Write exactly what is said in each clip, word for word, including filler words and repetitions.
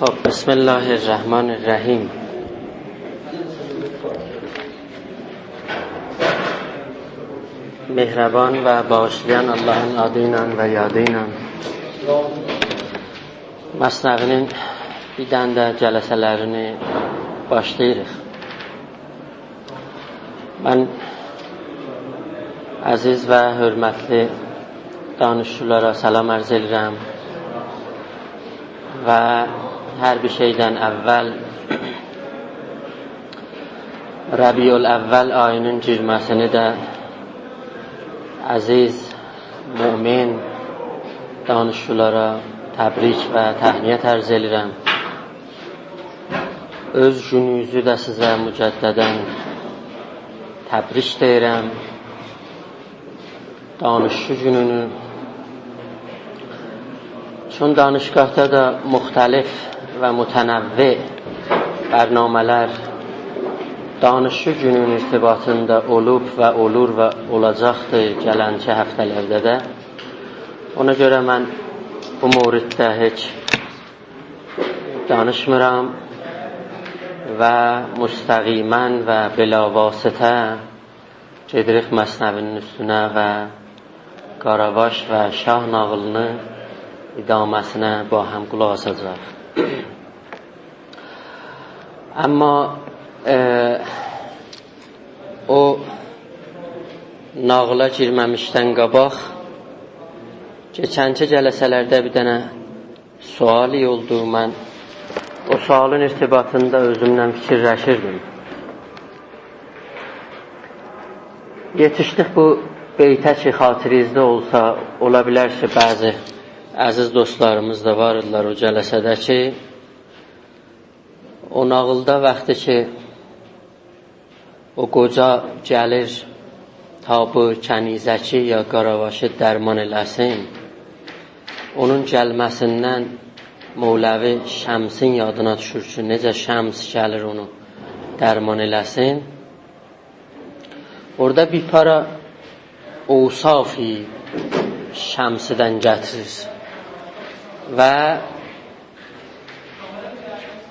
خب، بسم الله الرحمن الرحیم. مهربان و باغیشلایان آللاهین آدی ایله و یادی ایله. مثنوی‌نین بیر دنه ده جلسه‌لرینی باشلاییریق. من عزیز و حؤرمتلی دانشجولارا سلام عرض ائدیرم و هر بیر شئیدن اول ربیع‌الاول آیی‌نین گیرمه‌سینی ده عزیز، مؤمن دانشجولارا تبریک و تهنیت عرض ائدیرم. اؤز گونونوزو ده سیزه مجدداً تبریک دئییرم. دانشجو گونونو. چون دانشگاهدا دا مختلف و متنوع برنامه‌لر دانشجو گونونون ارتباطیندا اولوب و اولور و اولاجاقدیر گلنکی هفته‌لرده ده. اونا گؤره من بو موردده هئچ دانیشمیرام و مستقیماً و بلاواسطه گئدیریک مثنوی‌نین اوستونه و قاراواش و شاه ناغیلینی ادامه‌سینه با هم قولاق آساجاق. اما، ائ، او ناغیلا گیرمه‌میشدن قاباق کئچنکی جلسه‌لرده بیر دنه سؤالی اولدو. من او سؤالین ارتباطیندا اؤزومله فیکیرلشیردیم. یئتیشدیک بو بیته کی، خاطرینیزده اولسا، اولا بیلر کی، بعضی عزیز دوستلاریمیز دا وار ایدیلر او جلسه‌ده کی، او ناغیلدا واختی کی، او قوجا گلیر تا بو کنیزکی یا قاراواشی درمان ائله‌سین. اونون گلمه‌سیندن مولوی شمسین یادینا دوشور کی، نئجه شمس گلیر اونو درمان ائله‌سین. اورادا بیر پارا اوصافی شمسدن گتیریر و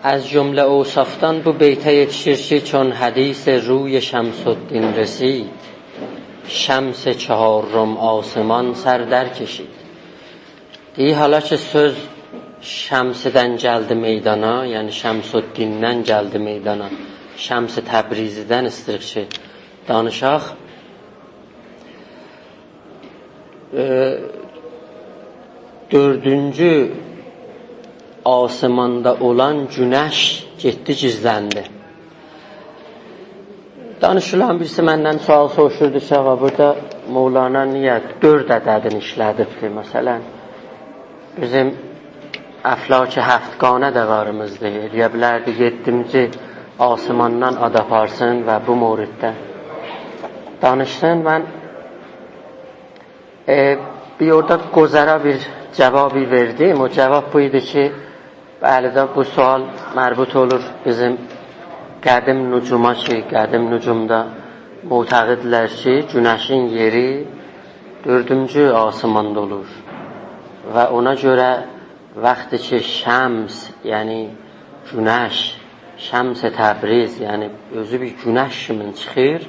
از جمله اوصافدان بو بیته یئتیشیر کی، چون حدیث روی شمس‌الدین رسید، شمس چهارم آسمان سر درکشید. دئییر، حالا کی، سؤز شمسدن گلدی میدانا، یعنی شمس‌الدیندن گلدی میدانا، شمس تبریزیدن ایسته‌ییریک کی، دانیشاق. ائ، دؤردونجو آسماندا اولان گونش گئتدی، گیزلندی. دانشجولارین بیریسی مندن سؤال سوروشوردو کی، آغا، بورادا مولانا نییه دؤرد عددینی ایشله‌دیبدیر؟ مثلاً، بیزیم افلاک هفتگانه ده واریمیزدیر. ائلیه بیلردی یئددینجی آسماندان آد آپارسین و بو موردده دانیشسین. من، ائ، بیر اورادا گذرا بیر جوابی وئردیم. او جواب بو ایدی کی، بلی ده، بو سؤال مربوط اولور بیزیم قدیم نجوما کی، قدیم نجومدا معتقددیلر کی، گونشین یئری دؤردونجو آسماندا اولور و اونا گؤره وقتی کی، شمس، یعنی گونش، شمس تبریز، یعنی اؤزو بیر گونش کیمی چیخیر،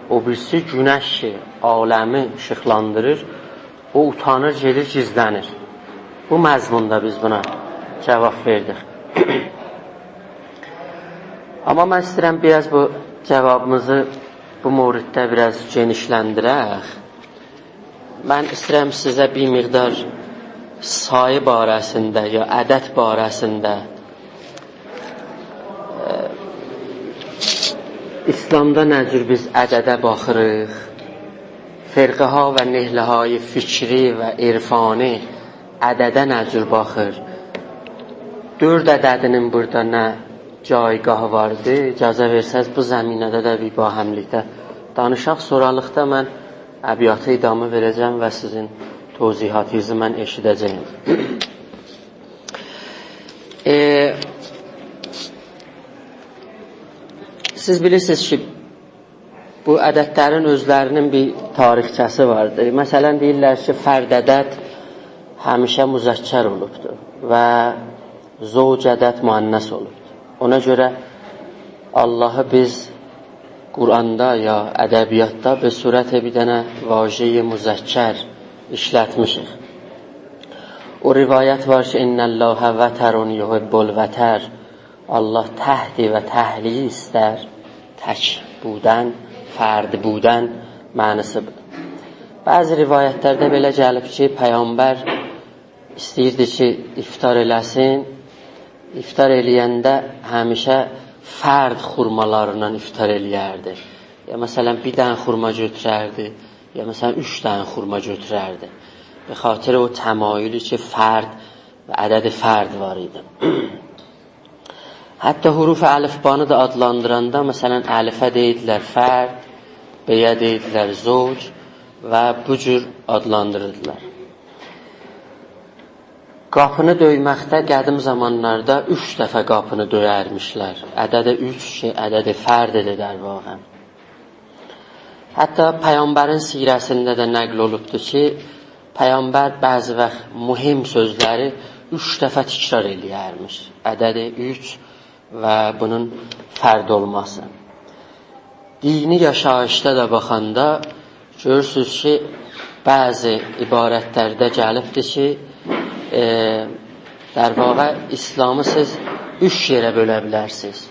او بیریسی گونش کی، عالمی ایشیقلاندیریر، او اوتانیر، گئدیر، گیزلنیر. بو مضموندا بیز بونا جواب وئردیک. آمما من ایسته‌ییرم بیر آز بو جوابیمیزی بو موردده بیر آز گئنیشلندیرک. من ایسته‌ییرم سیزه بیر مقدار سایی باره‌سینده یا عدد باره‌سینده، ائ، ایسلامدا نه جور بیز عدده باخیریق، فرقه‌ها و نحله‌های فکری و عرفانی عدده نه جور باخیر، دؤرد عددینین بورادا نه جایگاهی واردی؟ اجازه وئرسز، بو زمینه‌ده ده بیر باهملیکده دانیشاق. سونرالیقدا من ابیاتی ادامه وئره‌جم و سیزین توضیحاتینیزی من ائشیده‌جه‌یم. ائ، سیز بیلیرسینیز کی، بو عددلرین اؤزلرینین بیر تاریخچه‌سی واردیر. مثلاً، دئییرلر کی، فرد عدد همیشه مذکر اولوبدور و زوج عدد مؤنث اولوبدور. اونا گؤره آللاهی بیز قرآندا یا ادبیاتدا به صورت بیر دنه واژه‌ی مذکر ایشلتمیشیک. او روایت وار کی، «إن الله وتر یحب الوتر.» آللاه تکدیر و تکلیگی ایستر، تک بودن، فرد بودن معناسی بو. بعضی روایتلرده بئله گلیب کی، پیغمبر ایسته‌ییردی کی، افطار ائله‌سین، افطار ائله‌ینده همیشه فرد خورمالاریندان افطار ائله‌یردی. یا مثلا، بیر دنه خورما گؤتورردی، یا مثلا، اوچ دنه خورما گؤتورردی. به خاطر او تمایلی کی، فرد و عدد فرد وار ایدی. حتی حروف الفبانی دا آدلاندیراندا، مثلا، الفه دئییردیلر فرد، به‌یه دئییردیلر زوج و بو جور آدلاندیریردیلار. قاپینی دؤیمکده قدیم زامانلاردا اوچ دفعه قاپینی دؤیرمیشلر. عدد اوچ کی، عدد فردیدیر در واقع. حتی پیغمبرین سیره‌سینده ده نقل اولوبدور کی، پیغمبر بعضی وقت مهم سؤزلری اوچ دفعه تکرار ائله‌یرمیش. عدد اوچ و بونون فرد اولماسی. دینی یاشاییشدا دا باخاندا گؤرورسونوز کی، بعضی عبارتلرده گلیبدیر کی، ائ، در واقع اسلامی سیز اوچ یئره بؤله بیلرسینیز.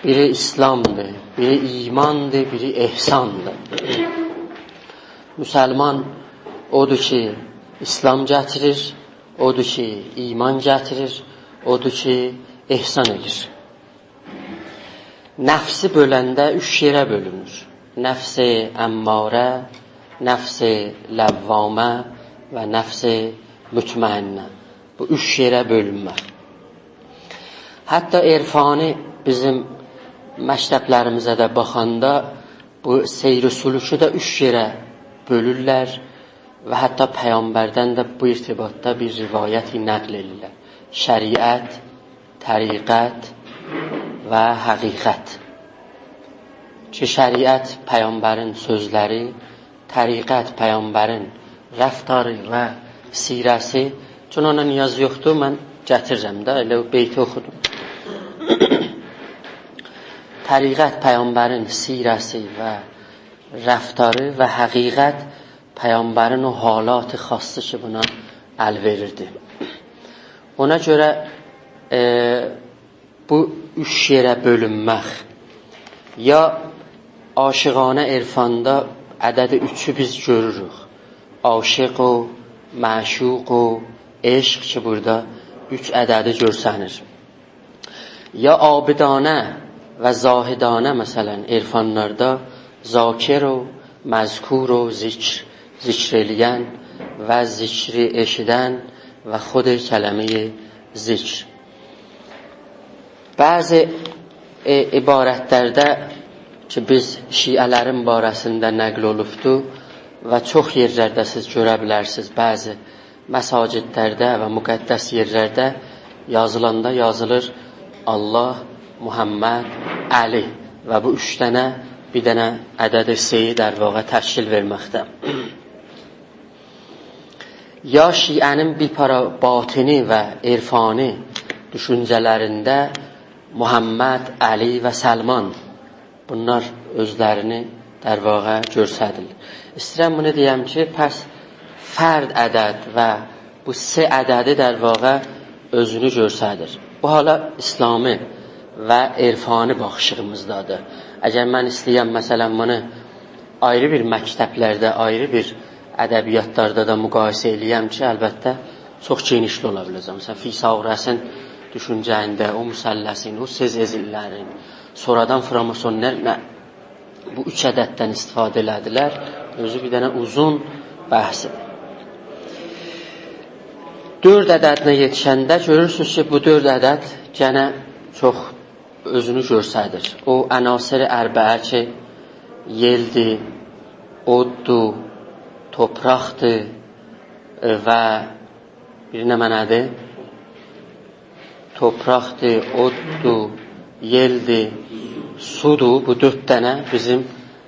بیری اسلامدیر، بیری ایماندیر، بیری احساندیر. مسلمان اودور کی، اسلام گتیریر، اودور کی، ایمان گتیریر، اودور کی، احسان ائدیر. نفسی بؤلنده اوچ یئره بؤلونور. نفس اماره، نفس لوامه و نفس مطمئنه. بو اوچ یئره بؤلونمک. حتی عرفانی بیزیم مکتبلریمیزه ده باخاندا بو سیر و سلوکو ده اوچ یئره بؤلورلر و حتی پیغمبردن ده بو ارتباطدا بیر روایتی نقل ائدیرلر. شریعت، طریقت و حقیقت. کی، شریعت پیغمبرین سؤزلری، طریقت پیغمبرین رفتاری و سیره‌سی. چون اونا نیاز یوخدور، من گتیریرم ده، ائله او بیتی اوخودوم. طریقت پیغمبرین سیره‌سی و رفتاری و حقیقت پیغمبرین او حالات خاصی کی، بونا ال وئریردی. اونا گؤره، ائ، بو اوچ یئره بؤلونمک. یا عاشقانه عرفاندا عدد اوچو بیز گؤروروک. عاشق و معشوق و عشق کی، بورادا اوچ عددی گؤرسنیر. یا عابدانه و زاهدانه، مثلا، عرفانلاردا ذاکر و مذکور و ذکر، ذکر ائله‌ین و ذکری ائشیدن و خود کلمه‌ی ذکر. بعضی، ائ، عبارتلرده کی، بیز شیعه‌لرین باره‌سینده نقل اولوبدو و چوخ یئرلرده سیز گؤره بیلرسینیز، بعضی مساجدلرده و مقدس یئرلرده یازیلاندا یازیلیر: آللاه، محمد، علی. و بو اوچ دنه بیر دنه عدد سه‌یی در واقع تشکیل وئرمکده. یا شیعه‌نین بیر پارا باطنی و عرفانی دوشونجه‌لرینده محمد، علی و سلمان، بونلار اؤزلرینی در واقع گؤرسدیرلر. ایسته‌ییرم بونو دئیم کی، پس فرد عدد و بو سه عددی در واقع اؤزونو گؤرسدیر. بو حالا اسلامی و عرفانی باخیشیغیمیزدادیر. اگر من ایسته‌یم، مثلا، بونو آیری بیر مکتبلرده، آیری بیر ادبیاتلاردا دا مقایسه ائله‌یم کی، البته، چوخ گئنیشلی اولا بیله‌جک. مثلا، فیثاغورثین دوشونجه‌سینده، او مثلثین، او سئز ازیللرین، سونرادان فراماسونلار نه بو اوچ عدددن استفاده ائله‌دیلر. اؤزو بیر دنه اوزون بحثدیر. دؤرد عددینه یئتیشنده گؤرورسونوز کی، بو دؤرد عدد گئنه چوخ اؤزونو گؤرسدیر. او عناصر اربعه کی، یئلدیر، اوددور، توپراقدیر، ائ، و بیر نمنه‌دیر؟ توپراقدیر، اوددور، یئلدیر، سودور. بو دؤرد دنه بیزیم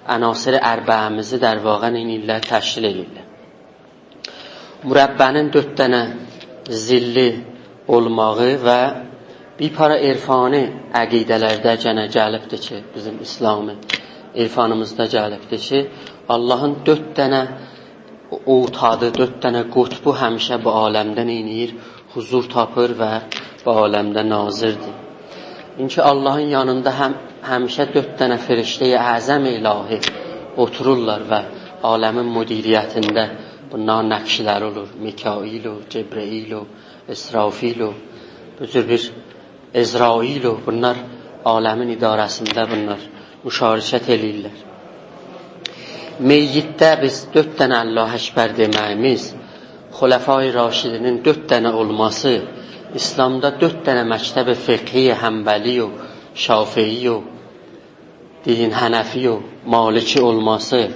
عناصر اربعه‌میزی در واقع نئینیرلر؟ تشکیل ائدیرلر. مربع‌نین دؤرد دنه ضلعی اولماغی و بیر پارا عرفانی عقیده‌لرده گئنه گلیبدیر کی، بیزیم اسلامی عرفانیمیزدا گلیبدیر کی، آللاهین دؤرد دنه اوتادی، دؤرد دنه قطبو همیشه بو عالمده نئینیر؟ حضور تاپیر و بو عالمده ناظردیر. اینکی آللاهین یانیندا هم، همیشه دؤرد دنه فرشته‌ی اعظم الهی اوتورورلار و عالمین مدیریتینده بونلارین نقشلری اولور. میکائیل و جبرئیل و اسرافیل و بو جور بیر عزرائیل و بونلار عالمین اداره‌سینده بونلار مشارکت ائله‌ییرلر. میتده بیز دؤرد دنه الله اکبر دئمه‌ییمیز، خلفای راشدینین دؤرد دنه اولماسی، اسلامدا دؤرد دنه مکتب فقهی حنبلی و شافعی و دئیین حنفی و مالکی اولماسی،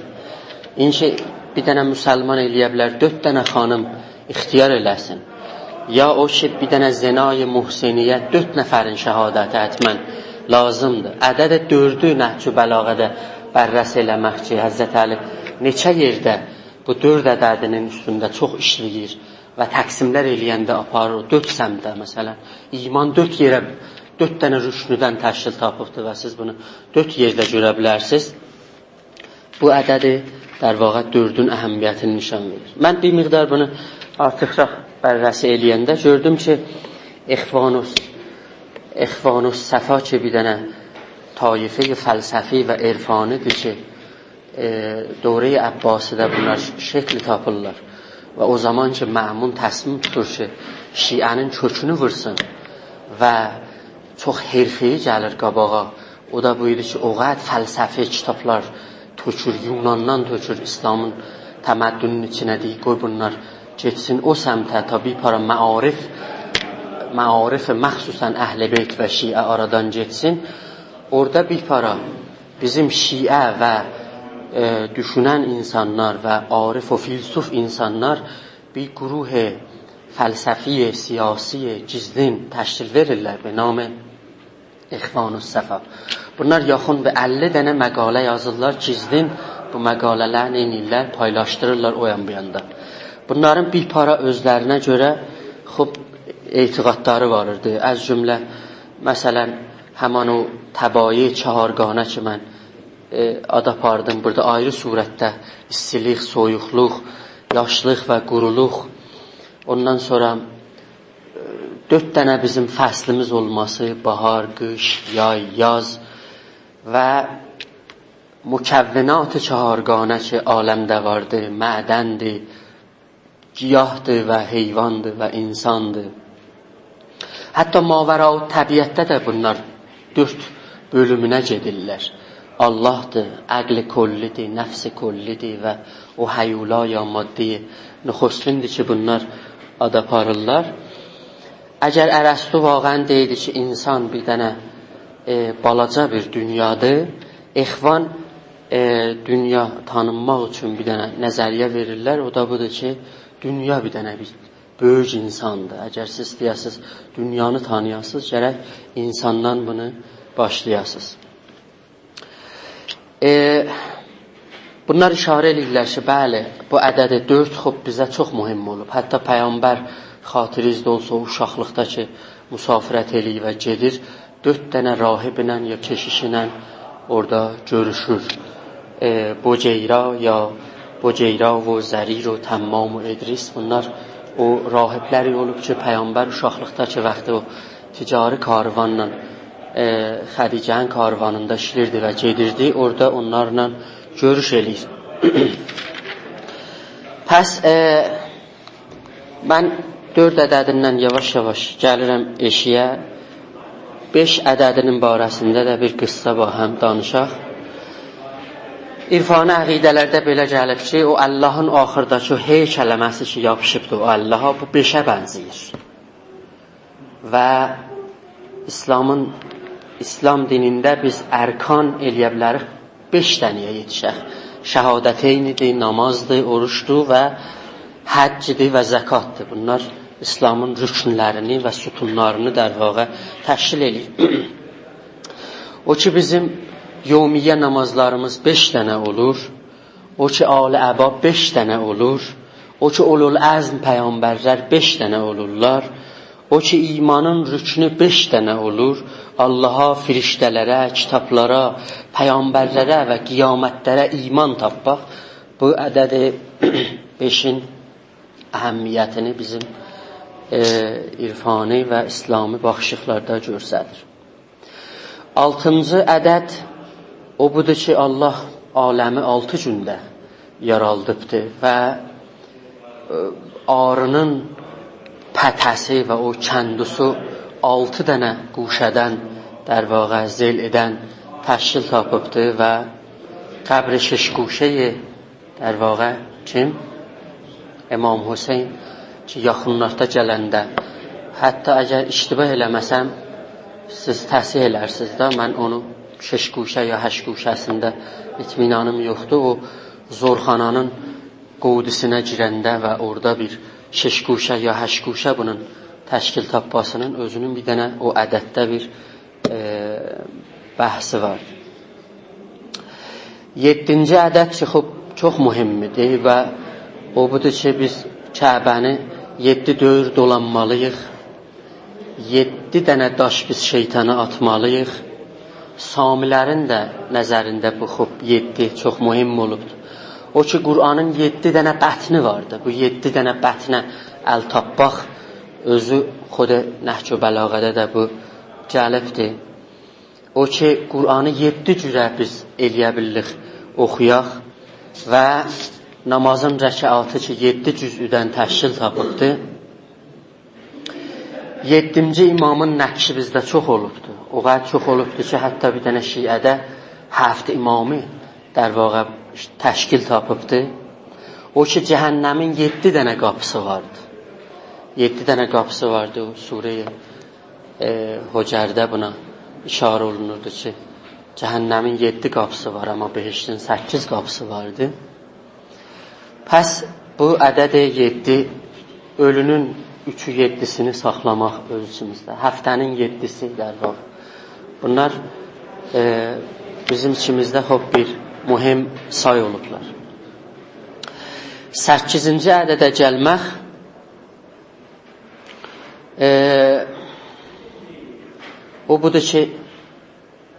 اینکی بیر دنه مسلمان ائلیه بیلر دؤرد دنه خانیم اختیار ائله‌سین؟ یا او کی، بیر دنه زنای محصنه‌یه دؤرد نفرین شهادتی حتماً لازیمدیر؟ عدد دؤردو نهج البلاغه‌ده بررسی ائله‌مک کی، حضرت علی نئچه یئرده بو دؤرد عددینین اوستونده چوخ ایشله‌ییر و تقسیملر ائله‌ینده آپاریر او دؤرد سمته، مثلاً، ایمان دؤرد یئره، دؤرد دنه رکنودن تشکیل تاپیبدیر و سیز بونو دؤرد یئرده گؤره بیلرسینیز. بو عددی، در واقع، دؤردون اهمیتینی نشان وئریر. من بیر مقدار بونو آرتیقجا بررسی ائله‌ینده گؤردوم کی، اخوان الص-، اخوان الصفا کی، بیر دنه طایفه‌ی فلسفی و عرفانی‌دیر کی، ائ، دوره‌ی عباسی‌ده بونلار ش-، شکل تاپیرلار. و او زامان کی، مأمون تصمیم توتور کی، شیعه‌نین کؤکونو وورسون و چوخ حرفه‌ای گلیر قاباغا. او دا بو ایدی کی، او قدر فلسفی کیتابلار تؤکور، یوناندان تؤکور اسلامین تمدنونون ایچینه، دئییر، قوی بونلار گئتسین او سمته، تا بیر پارا معارف، معارف مخصوصاً اهل بیت و شیعه آرادان گئتسین. اورادا بیر پارا بیزیم شیعه و، ائ، دوشونن اینسانلار و عارف و فیلسوف اینسانلار بیر گروه فلسفی، سیاسی، گیزلین تشکیل وئریرلر به نام اخوان الصفا. بونلار یاخین بیر اللی دنه مقاله یازیرلار، گیزلین بو مقاله‌لری نئینیرلر؟ پایلاشدیریرلار او یان بو یاندا. بونلارین بیر پارا اؤزلرینه گؤره، خوب، اعتقادلاری وار ایدی. از جمله، مثلاً، همان او طبایع چهارگانه کی، من، ائ، آد آپاردیم، بورادا آیری صورتده ایستیلیک، سویوقلوق، یاشلیق و قورولوق. اوندان سونرا، ائ، دؤرد دنه بیزیم فصلیمیز اولماسی، باهار، قیش، یای، یاز و مکونات چهارگانه کی، عالمده واردی، معدندیر، گیاهدیر و حیواندیر و اینساندیر. حتی ماوراءالطبیعتده ده بونلار دؤرد بؤلومونه گئدیرلر. آللاهدیر، عقل کلی‌دیر، نفس کلی‌دیر و او هیولا یا ماده نخستین‌دیر کی، بونلار آد آپاریرلار. اگر ارسطو واقعاً دئییردی کی، اینسان بیر دنه، ائ، بالاجا بیر دونیادیر، اخوان، ائ، دونیا تانینماق اوچون بیر دنه نظریه وئریرلر. او دا بودور کی، دونیا بیر دنه بیر بؤیوک اینساندیر. اگر سیز ایسته‌یه‌سینیز دونیانی تانییاسینیز، گرک اینساندان بونو باشلایاسینیز. ائ، بونلار اشاره ائله‌ییرلر کی، بلی، بو عدد دؤرد، خوب، بیزه چوخ مهم اولوب. حتی پیغمبر، خاطرینیزده اولسا، او اوشاقلیقدا کی، مسافرت ائله‌ییر و گئدیر، دؤرد دنه راهبله یا کشیشله اورادا گؤروشور. ائ، بحیرا یا بحیرا و ضریر و تمام و ادریس، بونلار او راهبلری اولوب کی، پیغمبر اوشاقلیقدا کی، واختی او تجاری کاروانلا، ائ، خدیجه‌نین کاروانیندا ایشله‌ییردی و گئدیردی، اورادا اونلارلا گؤروش ائله‌ییر. پس، ائ، من دؤرد عددیندن یاواش-یاواش گلیرم ائشییه. بئش عددینین باره‌سینده ده بیر قیسسا باهم دانیشاق. عرفانی عقیده‌لرده بئله گلیب کی، او آللاهین آخیرداکی او «ه» کلمه‌سی کی، یاپیشیبدی او آللاها، بو بئشه بنزه‌ییر. و اسلامین، اسلام دینینده بیز ارکان ائله‌یه بیلریک بئش دنه‌یه یئتیشک. شهادتین‌دیر، نمازدیر، اوروجدور و حج‌دیر و زکاتدیر. بونلار اسلامین رکنلرینی و ستونلارینی، در واقع، تشکیل ائله‌ییر. او کی، بیزیم یومیه نمازلاریمیز بئش دنه اولور. او کی، آل عبا بئش دنه اولور. او کی، اولوالعزم پیغمبرلر بئش دنه اولورلار. او کی ایمانین رکنو بئش دنه اولور: آللاها، فرشته‌لره، کیتابلارا، پیغمبرلره و قیامتلره ایمان تاپماق. بو عدد بئشین اهمیتینی بیزیم، ائ، عرفانی و اسلامی باخیشیقلاردا گؤستریر. آلتینجی عدد او بودور کی، آللاه عالمی آلتی گونده یارادیبدی و، ائ، آری‌نین پته‌سی و او کندوسو آلتی دنه گوشه‌دن، در واقع، ضلعدن تشکیل تاپیبدی و قبر شش گوشه‌ی در واقع، کیم؟ امام حسین کی، یاخینلاردا گلنده، حتی اگر اشتباه ائله‌مه‌سم، سیز تصحیح ائلرسینیز ده، من اونو شش گوشه یا هشت گوشه‌سینده، اطمینانیم یوخدور، او زورخانانین گودوسونه گیرنده و اورادا بیر شش گوشه یا هشت گوشه بونون تشکیل تاپماسینین اؤزونون بیر دنه او عددده بیر، ائ، بحثی وار. یئددینجی عدد کی، خوب، چوخ مهمدور و او بودور کی، بیز کعبه‌نی یئددی دؤور دولانمالی‌ییق. یئددی دنه داش بیز شیطانا آتمالی‌ییق. سامی‌لرین ده نظرینده بو، خوب، یئددی چوخ مهم اولوبدور. او کی، قرآنین یئددی دنه بطنی واردی. بو یئددی دنه بطنه ال تاپماق اؤزو خود نهج و بلاغه‌ده ده بو گلیبدی. او کی، قرآنی یئددی جوره بیز ائلیه بیللیک اوخویاق و نمازین رکعاتی کی، یئددی جزءدن تشکیل تاپیبدی. یئددینجی امامین نقشی بیزده چوخ اولوبدو. او قدر چوخ اولوبدو کی، حتی بیر دنه شیعه‌ده هفت امامی، در واقع، تشکیل تاپیبدی. او کی، جهنمین یئددی دنه قاپیسی واردی. یئددی دنه قاپیسی واردی. او سوره، ائ، حجرده بونا اشاره اولونوردو کی، جهنمین یئددی قاپیسی وار، آمما بهشتین سککیز قاپیسی واردی. پس بو عدد یئددی، اؤلونون اوچو یئددیسینی ساخلاماق اؤز ایچیمیزده. هفته‌نین یئددیسی، در واقع. بونلار، ائ، بیزیم ایچیمیزده، خوب، بیر مهم سای اولوبلار. سککیزینجی عدده گلمک، ائ، او بودور کی،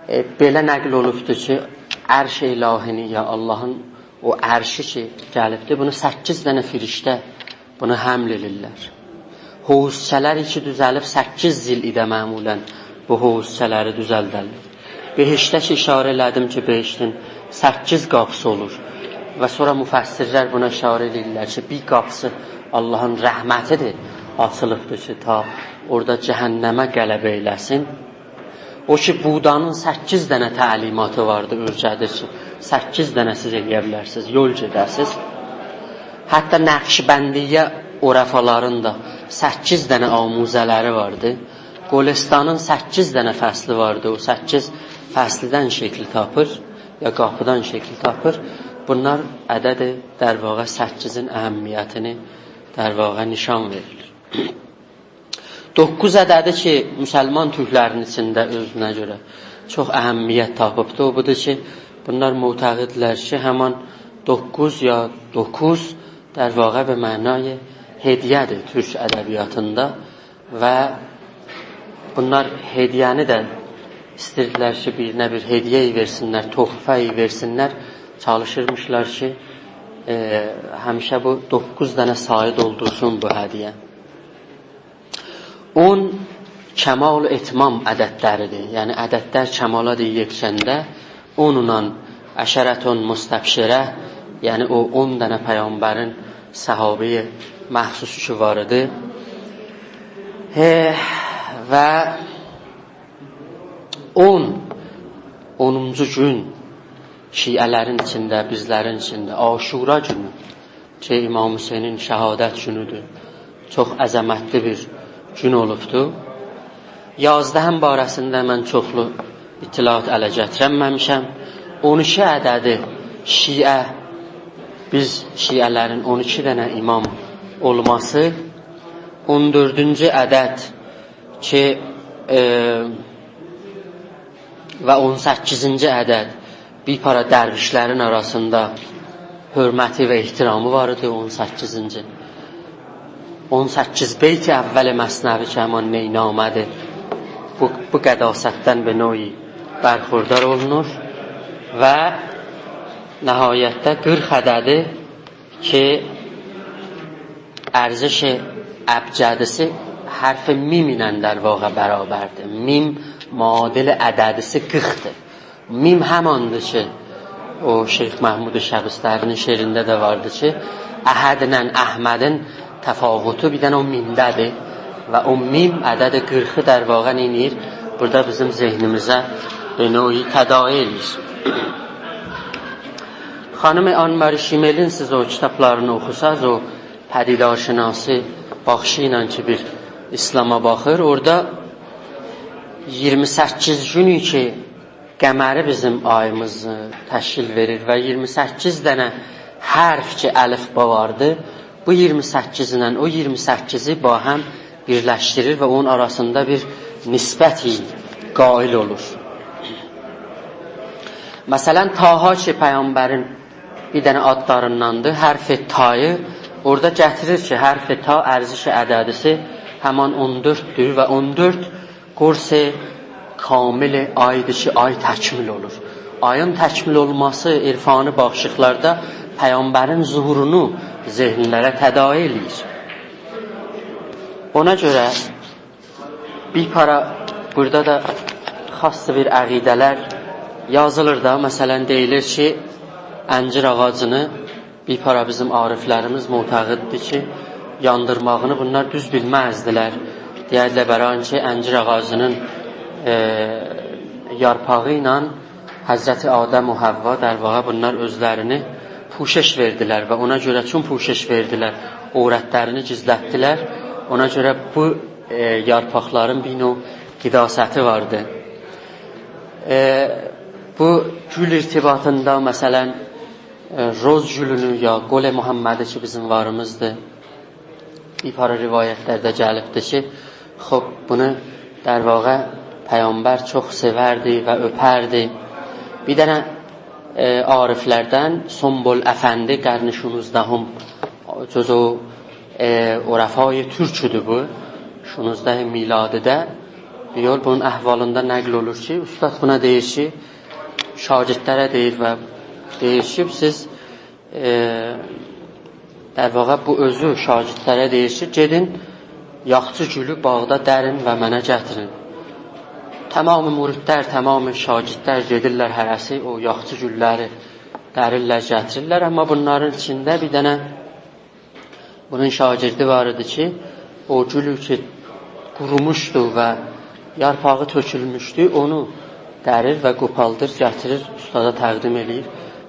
ائ، بئله نقل اولوبدور کی، عرش الهی‌نی، یا آللاهین او عرشی کی گلیبدیر، بونو سککیز دنه فرشته بونو حمل ائدیرلر. حوضچه‌لر کی دوزلیب، سککیز ضلعده معمولاً بو حوضچه‌لری دوزلدرلر. بهشته کی اشاره ائله‌دیم کی، بهشتین سککیز قاپیسی اولور. و سونرا مفسرلر بونا اشاره ائدیرلر کی، بیر قاپیسی آللاهین رحمتی‌دیر، آچیلیبدیر کی، تا اورادا جهنمه غلبه ائله‌سین. او کی، بودانین سککیز دنه تعلیماتی واردی، اؤیره‌دیر کی، سککیز دنه سیز ائلیه بیلرسینیز، یول گئده‌سینیز. حتی نقشبندیه عرفالارین دا سککیز دنه آموزه‌لری واردی. گلستانین سککیز دنه فصلی واردی، او سککیز فصلدن شکیل تاپیر، یا قاپیدان شکیل تاپیر. بونلار عدد، در واقع، سککیزین اهمیتینی، در واقع، نشان وئریر. دوققوز عددی کی، مسلمان تورکلرین ایچینده اؤزونه گؤره چوخ اهمیت تاپیبدی، او بودور کی، بونلار معتقدلر کی، همان دوققوز یا دوکوز، در واقع، به معنای هدیه‌دیر تورک ادبیاتیندا و بونلار هدیه‌نی ده ایسته‌ییردیلر کی، بیرینه بیر هدیه وئرسینلر، تحفه وئرسینلر. چالیشیرمیشلار کی، ائ، همیشه بو دوققوز دنه سایی دولدورسون بو هدیه. اون کمال و اتمام عددلری‌دیر. یعنی عددلر کمالا دئییر یئتیشنده، اونونان عشرة مستبشره، یعنی او اون دنه پیغمبرین صحابه‌ی مخصوصو کی وار ایدی. هه، و اون، اونونجو گون شیعه‌لرین ایچینده، بیزلرین ایچینده عاشورا گونو کی، امام حسینین شهادت گونودور. چوخ عظمتلی بیر گون اولوبدو. یازدهم باره‌سینده من چوخلو اطلاعات اله گتیرنمه‌میشم. اون ایکی عددی شیعه، بیز شیعه‌لرین اون ایکی دنه امام اولماسی، اون دؤردونجو عدد کی، ائ، و اون سککیزینجی عدد بیر پارا درویشلرین آراسیندا حؤرمتی و احترامی وار ایدی، اون سککیزینجی. اون سککیز بیت اول مثنوی کی، همان نی نامه‌دیر، بو، بو قداستدن به نوعی برخوردار اولونور و نهایتده قیرخ عددی کی، ارزش ابجدی‌سی حرف میم ایله در واقع برابردیر. میم معادل عددی‌سی قیرخدیر. میم هماندیر کی، او شیخ محمود شبستری‌نین شعرینده ده واردی کی، احدله احمدین تفاوتو بیر دنه او میمده‌دیر و او میم عدد قیرخی در واقع نئینیر؟ بورادا بیزیم ذهنیمیزه به نوعی تداعی ائله‌ییر. خانیم آن ماری شیملین سیز او کیتابلارینی اوخوساز، او پدیدارشناسی باخیشی ایله کی، بیر اسلاما باخیر، اورادا اییرمی سککیز گونو کی، قمری بیزیم آییمیز، ائ، تشکیل وئریر و اییرمی سککیز دنه حرف کی، الفبا واردی، بو اییرمی سککیز ایله او اییرمی سککیزی باهم بیرلشدیریر و اونون آراسیندا بیر نسبت قائل اولور. مثلا، طه کی، پیغمبرین بیر دنه آدلاریندان‌دیر، حرف طایی اورادا گتیریر کی، حرف طا ارزش عددی‌سی همان اون دؤرددور و اون دؤرد قرص کامل آیدیر کی، آی تکمیل اولور. آیین تکمیل اولماسی عرفانی باخیشیقلاردا پیغمبرین ظهورونو ذهنلره تداعی ائله‌ییر. اونا گؤره بیر پارا بورادا دا خاص بیر عقیده‌لر یازیلیر دا، مثلا، دئییلیر کی، انجیر آغاجینی بیر پارا بیزیم عارفلریمیز معتقددیر کی، یاندیرماغینی بونلار دوز بیلمزدیلر. دئیردیلر، برای اینکه انجیر آغاجینین، ائ، یارپاغی ایله حضرت آدم و حوا، در واقع، بونلار اؤزلرینی پوشش وئردیلر و اونا گؤره، چون پوشش وئردیلر، عورتلرینی گیزلتدیلر. اونا گؤره بو، ائ، یارپاقلارین بیر نوع قداستی واردی. ائ، بو گول ارتباطیندا، مثلا، ائ، روز گولونو یا گل محمدی کی، بیزیم واریمیزدیر، بیر پارا روایتلرده گلیبدیر کی، خوب، بونو، در واقع، پیغمبر چوخ سئوردی و اؤپردی. بیر دنه، ائ، عارفلردن سنبل افندی، قرن شانزدهم، جزو، ائ، عرفای تورکودور بو. شانزده میلادیده بیر یول بونون احوالیندا نقل اولور کی، اوستاد بونا دئییر کی، شاگردلره دئییر و دئییر کی، سیز، ائ، در واقع، بو اؤزو شاگردلره دئییر کی، گئدین، یاخچی گولو باغدا درین و منه گتیرین. تمام مریدلر، تمام شاگردلر گئدیرلر هره‌سی او یاخچی گوللری دریرلر، گتیریرلر. اما بونلارین ایچینده بیر دنه بونون شاگردی وار ایدی کی، او گولو کی، قوروموشدو و یارپاغی تؤکولموشدو، اونو دریر و قوپالدیر، گتیریر، اوستادا تقدیم ائله‌ییر.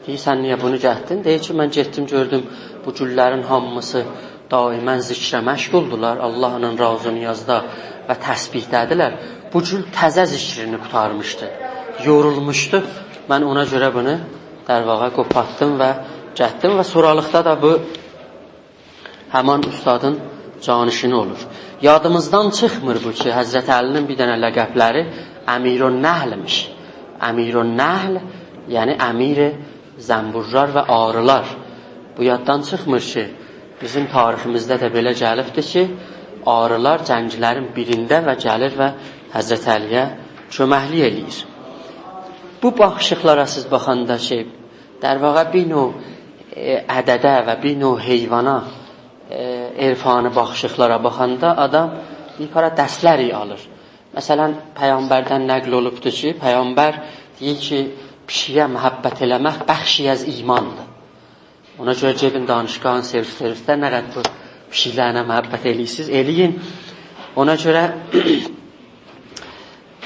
دئییر، «سن نییه بونو گتدین؟» دئییر کی، «من گئتدیم، گؤردوم، بو گوللرین هامیسی دائما ذکره مشغولدولار، اللهلا راز و نیازدا و تسبیحده‌دیرلر. بو گول تزه ذکرینی قوتارمیشدی، یورولموشدو. من اونا گؤره بونو، در واقع، قوپارتدیم و گتدیم.» و سونرالیقدا دا بو همان اوستادین جانشینی اولور. یادیمیزدان چیخمیر بو کی، حضرت علی‌نین بیر دنه لقبلری امیرالنحل‌میش. امیرالنحل، یعنی امیر زنبورلار و آریلار. بو یاددان چیخمیر کی، بیزیم تاریخیمیزده ده بئله گلیبدیر کی، آریلار جنگلرین بیرینده و گلیر و حضرت علی‌یه کؤمکلیک ائله‌ییر. بو باخیشیقلارا سیز باخاندا کی، در واقع، بیر نوع، ائ، عدده و بیر نوع حیوانا، ائ، عرفانی باخیشیقلارا باخاندا آدام بیر پارا درسلر آلیر. مثلا، پیغمبردن نقل اولوبدور کی، پیغمبر دئییر کی، پیشییه محبت ائله‌مک بخشی از ایماندیر. اونا گؤره گئدین دانشگاهین سلف سرویسده نه قدر بو پیشیکلرینه محبت ائله‌ییرسینیز، ائله‌یین. اونا گؤره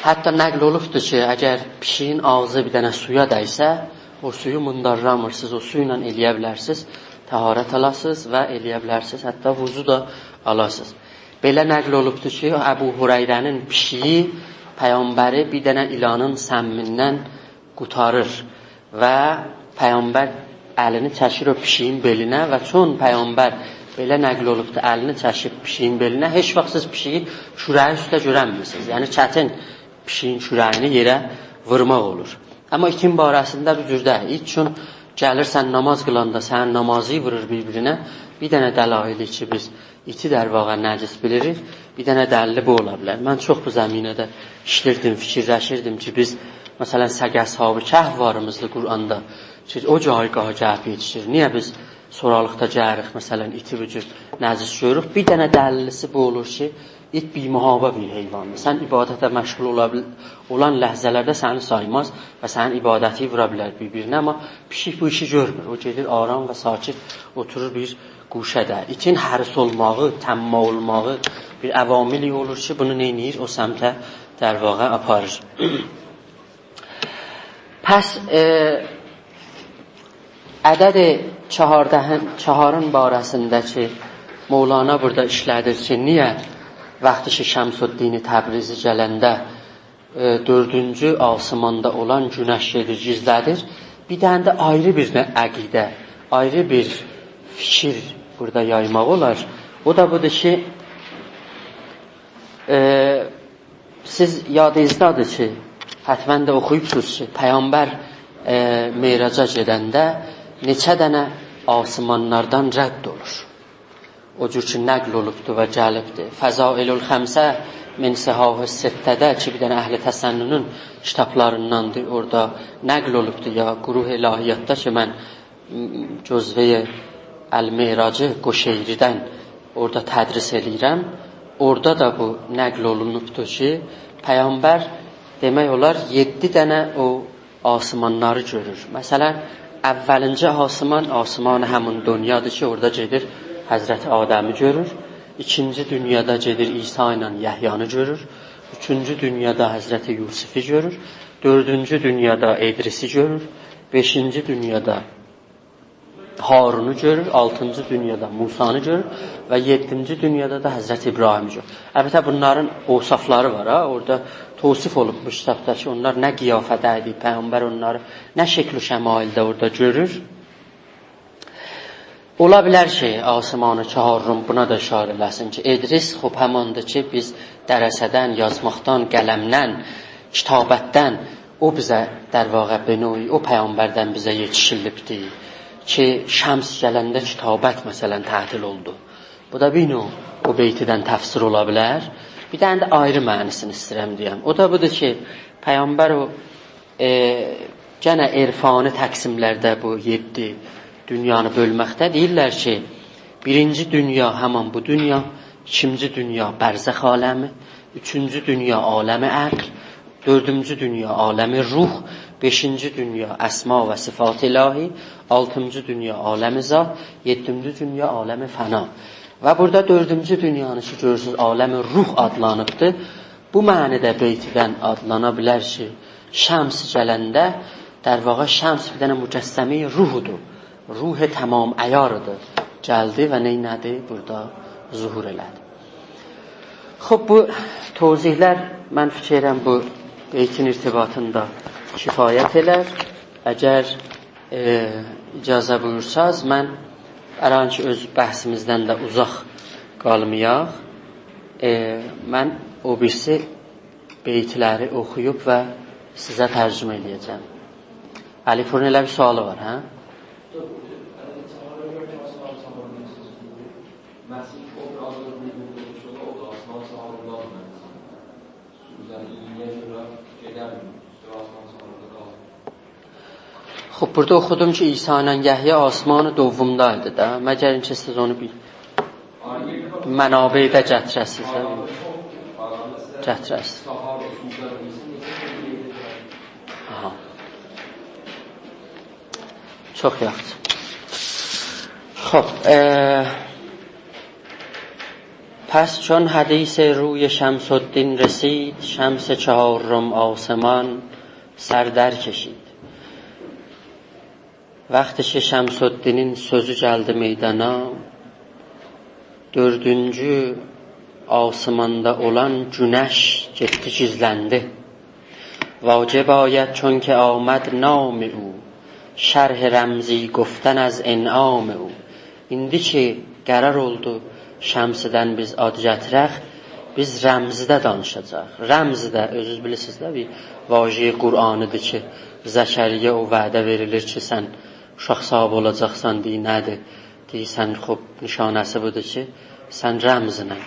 حتی نقل اولوبدور کی، اگر پیشیین آغزی بیر دنه سویا دیسه، او سویو موندارلامیرسینیز، او سو ایله ائله‌یه بیلرسینیز طهارت آلاسینیز و ائله‌یه بیلرسینیز حتی وضو دا آلاسینیز. بئله نقل اولوبدور کی، ابوهریره‌نین پیشییی پیغمبری بیر دنه ایلانین سمیندن قوتاریر و پیغمبر الینی چکیر او پیشیین بئلینه و چون پیغمبر، بئله نقل اولوبدور، الینی چکیب پیشیین بئلینه، هئچ واخت سیز پیشییی کوره‌یی اوسته گؤرنمیرسینیز. یعنی، چتین پیشیین کوره‌یینی یئره وورماق اولور. اما ایتین باره‌سینده بو جور دئییل. ایت چون گلیر، سن نماز قیلاندا سنین نمازی وورور بیر-بیرینه. بیر دنه دلایلی کی، بیز ایتی، در واقع، نجس بیلیریک. بیر دنه دلیلی بو اولا بیلر. من چوخ بو زمینه‌ده ایشله‌ییردیم، فیکیرلشیردیم کی، بیز، مثلا، سگ اصحاب کهف واریمیزدی قرآندا. کی، او جایگاها گلیب یئتیشیر. نییه بیز سورالیقدا گلیریک، مثلا، ایتی بو جور نجس گؤروروک؟ بیر دنه دلیلیسی بو اولور کی، ایت بی‌محابا بیر حیواندیر. سن عبادته مشغول اولا بیل-، اولان لحظه‌لرده سنی سایماز و سنین عبادتینی وورا بیلر بیر-بیرینه، اما پیشیک بو ایشی گؤرمور. او گئدیر آرام و ساکت اوتورور بیر گوشه‌ده. ایتین حریص اولماغی، طماع اولماغی بیر عواملی اولور کی، بونو نئینیر؟ او سمته، در واقع، آپاریر. پس، ائ، عدد چهاردهین، چهارین باره‌سینده کی، مولانا بورادا ایشله‌دیر کی، نییه وقتی کی، شمس‌الدین تبریزی گلنده، ائ، دؤردونجو آسماندا اولان گونش گئدیر، گیزله‌دیر. بیر دنه ده آیری بیر نه-، عقیده، آیری بیر فیکیر بورادا یایماق اولار. او دا بودور کی، ائ، سیز یادینیزدادیر کی، حتما ده اوخویوبسونوز کی، پیغمبر، ائ، معراجا گئدنده نئچه دنه آسمانلاردان رد اولور. او جور کی، نقل اولوبدور و گلیبدیر. فضائل الخمسه من صحاح السته‌ده کی، بیر دنه اهل تسننون کیتابلاریندان‌دیر، اورادا نقل اولوبدور، یا گروه الهیاتدا کی، من جزوه‌ی المعراجی قشیری‌دن اورادا تدریس ائله‌ییرم. اورادا دا بو نقل اولونوبدور کی، پیغمبر، دئمک اولار، یئددی دنه او آسمانلاری گؤرور. مثلا، اوّلینجی آسمان، آسمان همین دنیادیر کی، اورادا گئدیر حضرت آدمی گؤرور. ایکینجی دنیادا گئدیر عیسی ایله یحیانی گؤرور. اوچونجو دنیادا حضرت یوسفی گؤرور. دؤردونجو دنیادا ادریسی گؤرور. بئشینجی دنیادا هارونو گؤرور، آلتینجی دنیادا موسانی گؤرور و یئددینجی دنیادا دا حضرت ابراهیمی گؤرور. البته، بونلارین اوصافلاری وار، ها، اورادا توصیف اولوب بو کیتابدا کی، اونلار نه قیافه‌ده ایدی، پیغمبر اونلاری نه شکل و شمایلده اورادا گؤرور. اولا بیلر کی، آسمان چهارم بونا دا اشاره ائله‌سین کی، ادریس، خوب، هماندیر کی، بیز درسه‌دن، یازماقدان، قلمدن، کتابتدن، او بیزه، در واقع، به نوعی او پیغمبردن بیزه یئتیشیلیبدی کی، شمس گلنده کتابت، مثلا، تعطیل اولدو. بو دا بیر نوع او بیتدن تفسیر اولا بیلر. بیر دنه ده آیری معنی‌سینی ایسته‌ییرم دئیم. او دا بودور کی، پیغمبر او، ائ، گئنه عرفانی تقسیملرده بو یئددی دنیانی بؤلمکده دئییرلر کی، بیرینجی دنیا همان بو دنیا، ایکینجی دنیا برزخ عالمی، اوچونجو دنیا عالم عقل، دؤردونجو دنیا عالم روح، بئشینجی دنیا اسما و صفات الهی، آلتینجی دنیا عالم ذات، یئددینجی دنیا عالم فنا. و بورادا دؤردونجو دنیانی کی، گؤرورسونوز، عالم روح آدلانیبدیر. بو معنی‌ده بیتدن آدلانا بیلر کی، شمس گلنده، در واقع، شمس بیر دنه مجسمه‌ی روحدور. روح تمام عیاریدیر. گلدی و نئینه‌دی؟ بورادا ظهور ائله‌دی. خوب، بو توضیحلر، من فیکیر ائدیرم، بو بیتین ارتباطیندا کفایت ائلر. اگر، ائ، اجازه بویورساز، من، هر آن کی، اؤز بحثیمیزدن ده اوزاق قالمایاق، ائ، من او بیریسی بیتلری اوخویوب و سیزه ترجمه ائله‌یه‌جم. علی‌پورون ائله بیر سؤالی وار، هه؟ مسیح او بیر آز اؤنجه بویوردو کی، او دا آسمان چهارمدادیر. سوزن ایییه گؤره گئده‌بیلمیر. اوستو آسمان چهارمدا قالیر. خوب، بورادا اوخودوم کی، عیسی ایله یحیی آسمان دومدا ایدی ده. مگر اینکه سیز اونو بیر منابعده گتیره‌سینیز، هه؟ گتیره‌سینیز. آها. چوخ یاخشی. خوب، ائ، پس چون حدیث روی شمس‌الدین رسید، شمس چهارم آسمان سر درکشید. وقتی کی، شمس‌الدینین سؤزو گلدی میدانا، دؤردونجو آسماندا اولان گونش گئتدی، گیزلندی. واجب آید چون که آمد نام او، شرح رمزی گفتن از انعام او. ایندی کی، قرار اولدو شمسدن بیز آد گتیرک، بیز رمزده دانیشاجاق. رمز ده، اؤزونوز بیلیرسینیز ده، بیر واژه‌ی قرآنی‌دیر کی، زکریایا او وعده وئریلیر کی، سن اوشاق صاحیبی اولاجاقسان، دئییر، نه‌دیر؟ دئییر، سن، خوب، نشانه‌سی بودور کی، سن رمزله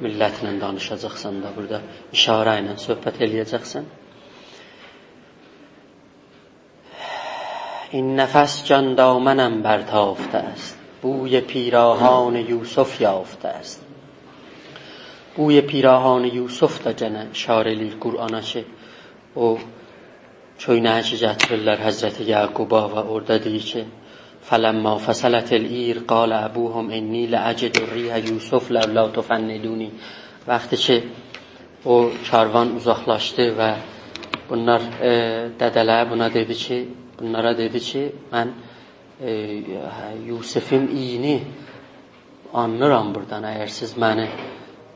میللتله دانیشاجاقسان دا، بورادا اشاره ایله صحبت ائله‌یه‌جکسن. این نفس جان دامنم برتافته است، بوی پیراهان یوسف یافته است. بوی پیراهان یوسف دا گئنه اشاره ائله‌ییر قرآنا کی، او کؤینه‌یی کی گتیریرلر حضرت یعقوبا و اورادا دئییر کی، «فلما فصلت العیر قال ابوهم انی لاجد ریح یوسف لولا تفندونی.» وقتی کی او کاروان اوزاقلاشدی و بونلار، ائ، دده‌لری بونا دئدی کی، بونلارا دئدی کی، «من، ائ، یوسفین اییینی آنلیرام بورادان، اگر سیز منی،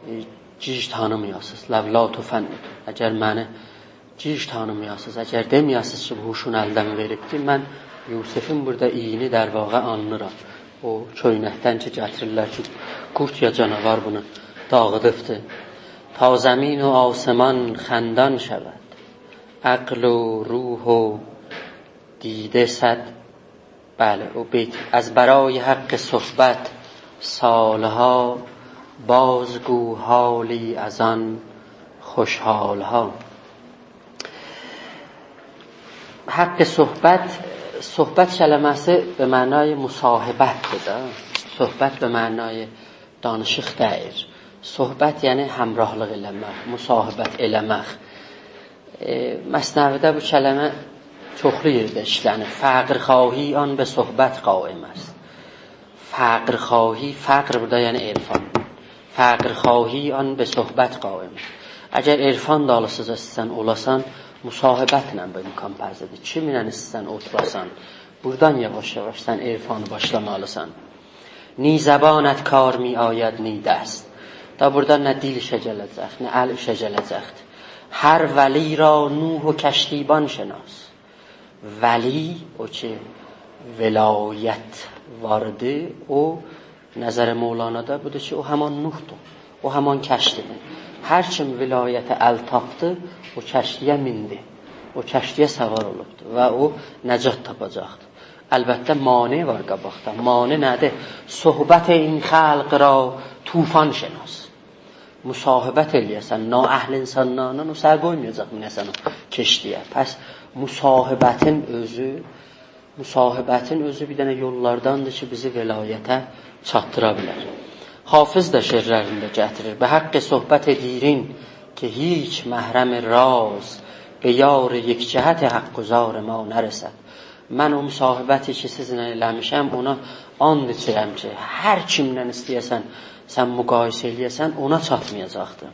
ائ، گیج تانیمایاسینیز، لولا تفندونی، اگر منی گیج تانیمایاسینیز، اگر دئمه‌یه‌سینیز کی، بو هوشونو الدن وئریبدیر، من یوسفین بورادا اییینی در واقع آنلیرام.» او کؤینکدن کی گتیریرلر کی، قورد یا جاناوار بونو داغیدیبدی. «تا زمین و آسمان خندان شود، عقل و روح و دیده صد.» بلی، او بیت. «از برای حق صحبت سال‌ها، بازگو حالی از آن خوشحال‌ها.» حق صحبت، صحبت کلمه‌سی به معنای مصاحبت‌دیر ده. صحبت به معنای دانیشیق دئییل. صحبت یعنی همراهلیق ائله‌مک، مصاحبت ائله‌مک. ائ، مثنوی‌ده بو کلمه چوخلو یئرده ایشله‌نیر. «فقرخواهی آن به صحبت قائم است.» فقرخواهی، فقر بورادا یعنی عرفان. «فقرخواهی آن به صحبت قائم است.» اگر عرفان دالیسیجا ایسته‌سن اولاسان، مصاحبتله بو امکان‌پذیردیر. کیمله ایسته‌سن اوتوراسان، بورادان یاواش-یاواش سن عرفانی باشلامالیسان. «نی زبانت کار می‌آید، نی دست.» دا بورادا نه دیل ایشه گله‌جک، نه ال ایشه گله‌جکدیر. «هر ولی را نوح و کشتیبان شناس.» ولی، او کی ولایت واردی، او نظر مولانادا بودور کی، او همان نوحدور، او همان کشتی‌دیر. هر کیم ولایته ال تاپدی، او کشتی‌یه میندی، او کشتی‌یه سوار اولوبدور و او نجات تاپاجاقدیر. البته مانع وار قاباقدا. مانع نه‌دیر؟ «صحبت این خلق را طوفان شناس.» مصاحبت ائله‌یه‌سن نااهل انسانلارلا، او سنی قویمایاجاق مینه‌سن او کشتی‌یه. پس مصاحبتین اؤزو، مصاحبتین اؤزو بیر دنه یوللارداندیر کی، بیزی ولایته چاتدیرا بیلر. حافظ ده شعرلرینده گتیریر: «به حق صحبت دیرین که هیچ محرم راز، به یار یک جهت حق‌گزار ما نرسد.» من او مصاحبتی کی سیزله ائله‌میشم، اونا آند ایچیرم کی، هر کیمله ایسته‌یه‌سن سن مقایسه ائله‌یه‌سن، اونا چاتمایاجاقدیر.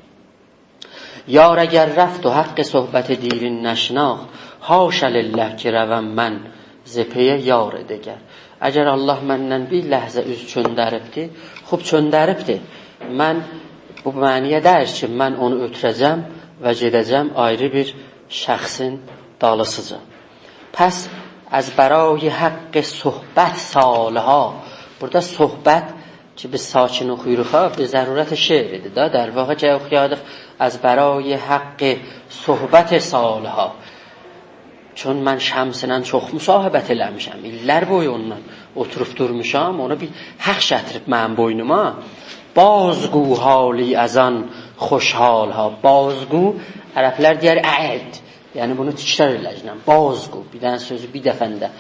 «یار اگر رفت و حق صحبت دیرین نشناخت، حاش لله که روم من ز پی یار دگر.» اگر الله مندن بیر لحظه اوز چؤندریبدی، خوب چؤندریبدی. من، بو معنی‌یه دئییل کی، من اونو اؤتوره‌جم و گئده‌جم آیری بیر شخصین دالیسیجا. پس «از برای حق صحبت سال‌ها»، بورادا صحبت کی، بیز ساکن اوخویوروق ها، به ضرورت شعری‌دیر دا. در واقع گرک اوخویایدیق: «از برای حق صحبت سال‌ها». چون من شمس‌له چوخ مصاحبت ائله‌میشم، ایللر بویو اونونلا اوتوروب دورموشام، اونا بیر حق گتیریب منیم بوینوما. «بازگو حالی از آن خوشحال‌ها.» بازگو، عربلر دئیر «اعد». یعنی بونو تکرار ائله‌یه‌جم. بازگو، بیر دنه سؤزو بیر دفعه‌نده.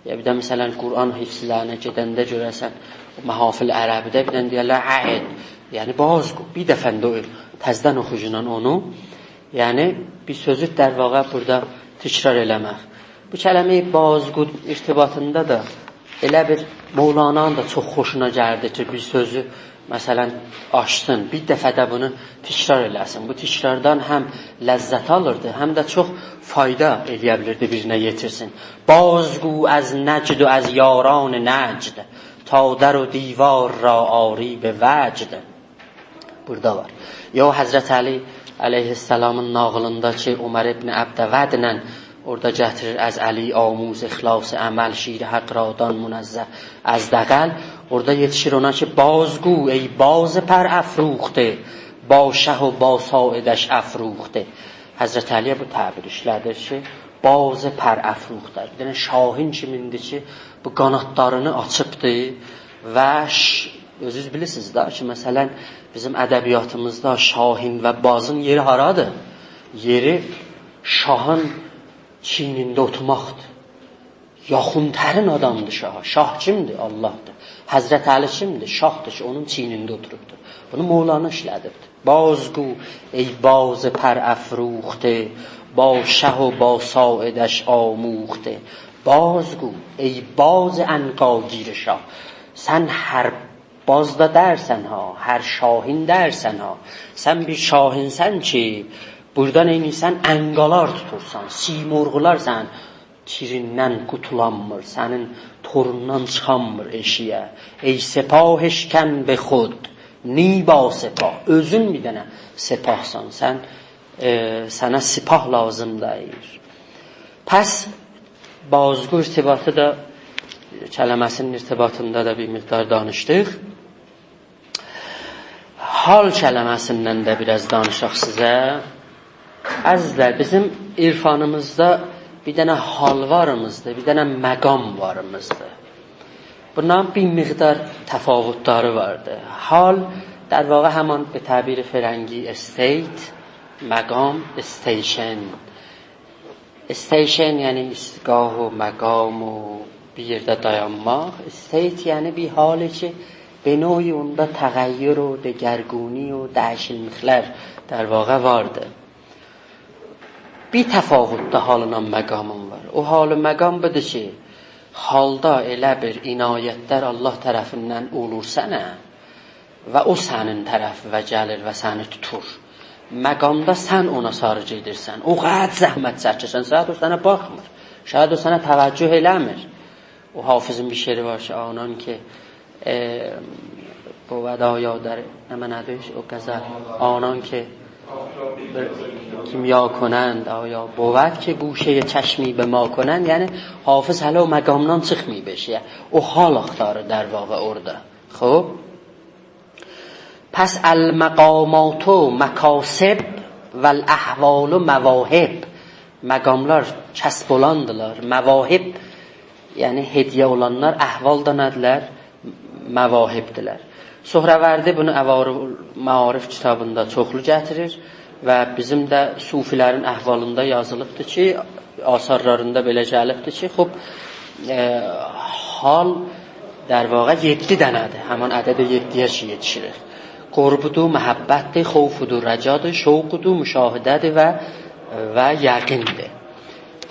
یا بیر ده مثلا قرآن حفظلرینه گئدنده گؤره‌سن، او محافل عربی‌ده بیر دنه دئیرلر «اعد». یعنی بازگو، بیر دفعه‌نده او تزه‌دن اوخویاجاقسان اونو. یعنی بیر سؤزو در واقع بورادا تکرار ائله‌مک. بو کلمه بازگو ارتباطیندا دا ائله بیل مولانانین دا چوخ خوشونا گلدی کی، بیر سؤزو، مثلا، آچسین، بیر دفعه ده بونو تکرار ائله‌سین. بو تکراردان هم لذت آلیردی، هم ده چوخ فایدا ائله‌یه بیلیردی، بیرینه یئتیرسین. «بازگو از نجد و از یاران نجد، تا در و دیوار را آری به وجد.» بورادا وار. یا حضرت علی علیه‌السلامین ناغیلیندا کی، عمر ابن عبدودله اورادا گتیریر: «از علی آموز اخلاص عمل، شیر حق را دان منزه از دغل.» اورادا یئتیشیر اونا کی، «بازگو ای باز پر افروخته، با شه و با ساعدش افروخته.» حضرت علی‌یه بو تعبیر ایشله‌دیر کی، باز پر افروخته. بیر دنه شاهین کیمیندیر کی، بو قانادلارینی آچیبدی و ش-، اؤزونوز بیلیرسینیز ده کی، مثلا، بیزیم ادبیاتیمیزدا شاهین و بازین یئری هارادیر؟ یئری شاهین چیینینده اوتورماقدیر. یاخون‌ترین آدامدیر شاها. شاه کیمدیر؟ آللاهدیر. حضرت علی کیمدیر؟ شاهدیر کی، اونون چیینینده اوتوروبدور. بونو مولانا ایشله‌دیبدیر. بازگو ای باز پر افروخته، با شه و با ساعدش آموخته. بازگو ای باز عنقاگیر شاه، سن هر بازدا دئییرسن ها، هر شاهین دئییرسن ها. سن بیر شاهینسن کی، بورادا نئینیرسن؟ عنقالار توتورسان، سیمرغلار سنین تیریندن قوتولانمیر، سنین توروندان چیخانمیر ائشییه. ای سپاه اشکن به خود، نی با سپاه. اؤزون بیر دنه سپاهسان سن، ائ، سنه سپاه لازیم دئییل. پس بازگو ارتباطی دا، کلمه‌سینین ارتباطیندا دا بیر مقدار دانیشدیق. حال کلمه‌سیندن ده بیر آز دانیشاق سیزه. عزیزلر، بیزیم عرفانیمیزدا بیر دنه حال واریمیزدیر، بیر دنه مقام واریمیزدیر. بونلارین بیر مقدار تفاوتلری واردیر. حال، در واقع، همان به تعبیر فرنگی state، مقام station. Station یعنی ایستگاه و مقام و بیر یئرده دایانماق. State یعنی بیر حالی کی، به نوعی اوندا تغییر و دگرگونی و دییشیلمکلر، در واقع، واردیر. بیر تفاوت ده حالینان مقامین وار. او حال و مقام بودور کی، حالدا ائله بیر عنایتلر آللاه طرفیندن اولور سنه و او سنین طرفیوه گلیر و سنی توتور. مقامدا سن اونا ساری گئدیرسن. او قدر زحمت چکیرسن، شاید او سنه باخمیر. شاید او سنه توجه ائله‌میر. او حافظین بیر شعری وار کی، آنان که، ائ، بود آیا در، نمنه‌دیر او غزل؟ آنان که کیمیا کنند، آیا بود که گوشهٔ چشمی به ما کنند؟ یعنی، حافظ هله او مقامدان چیخماییب ائشییه. او حال آختاریر، در واقع، اورادا. خوب. پس المقامات مکاسب والاحوال مواهب. مقاملار کسب اولاندیلار. مواهب، یعنی هدیه اولانلار، احوال دا نه‌دیرلر؟ مواهبدیرلر. سهروردی بونو عوارف المعارف کیتابیندا چوخلو گتیریر و بیزیم ده صوفی‌لرین احوالیندا یازیلیبدیر کی، آثارلاریندا بئله گلیبدیر کی، خوب، ائ، حال، در واقع، یئددی دنه‌دیر. همان عدد یئددی‌یه کی یئتیشیریک. قربودور، محبتدیر، خوفودور، رجادیر، شوقودور، مشاهده‌دیر و، و یقیندیر.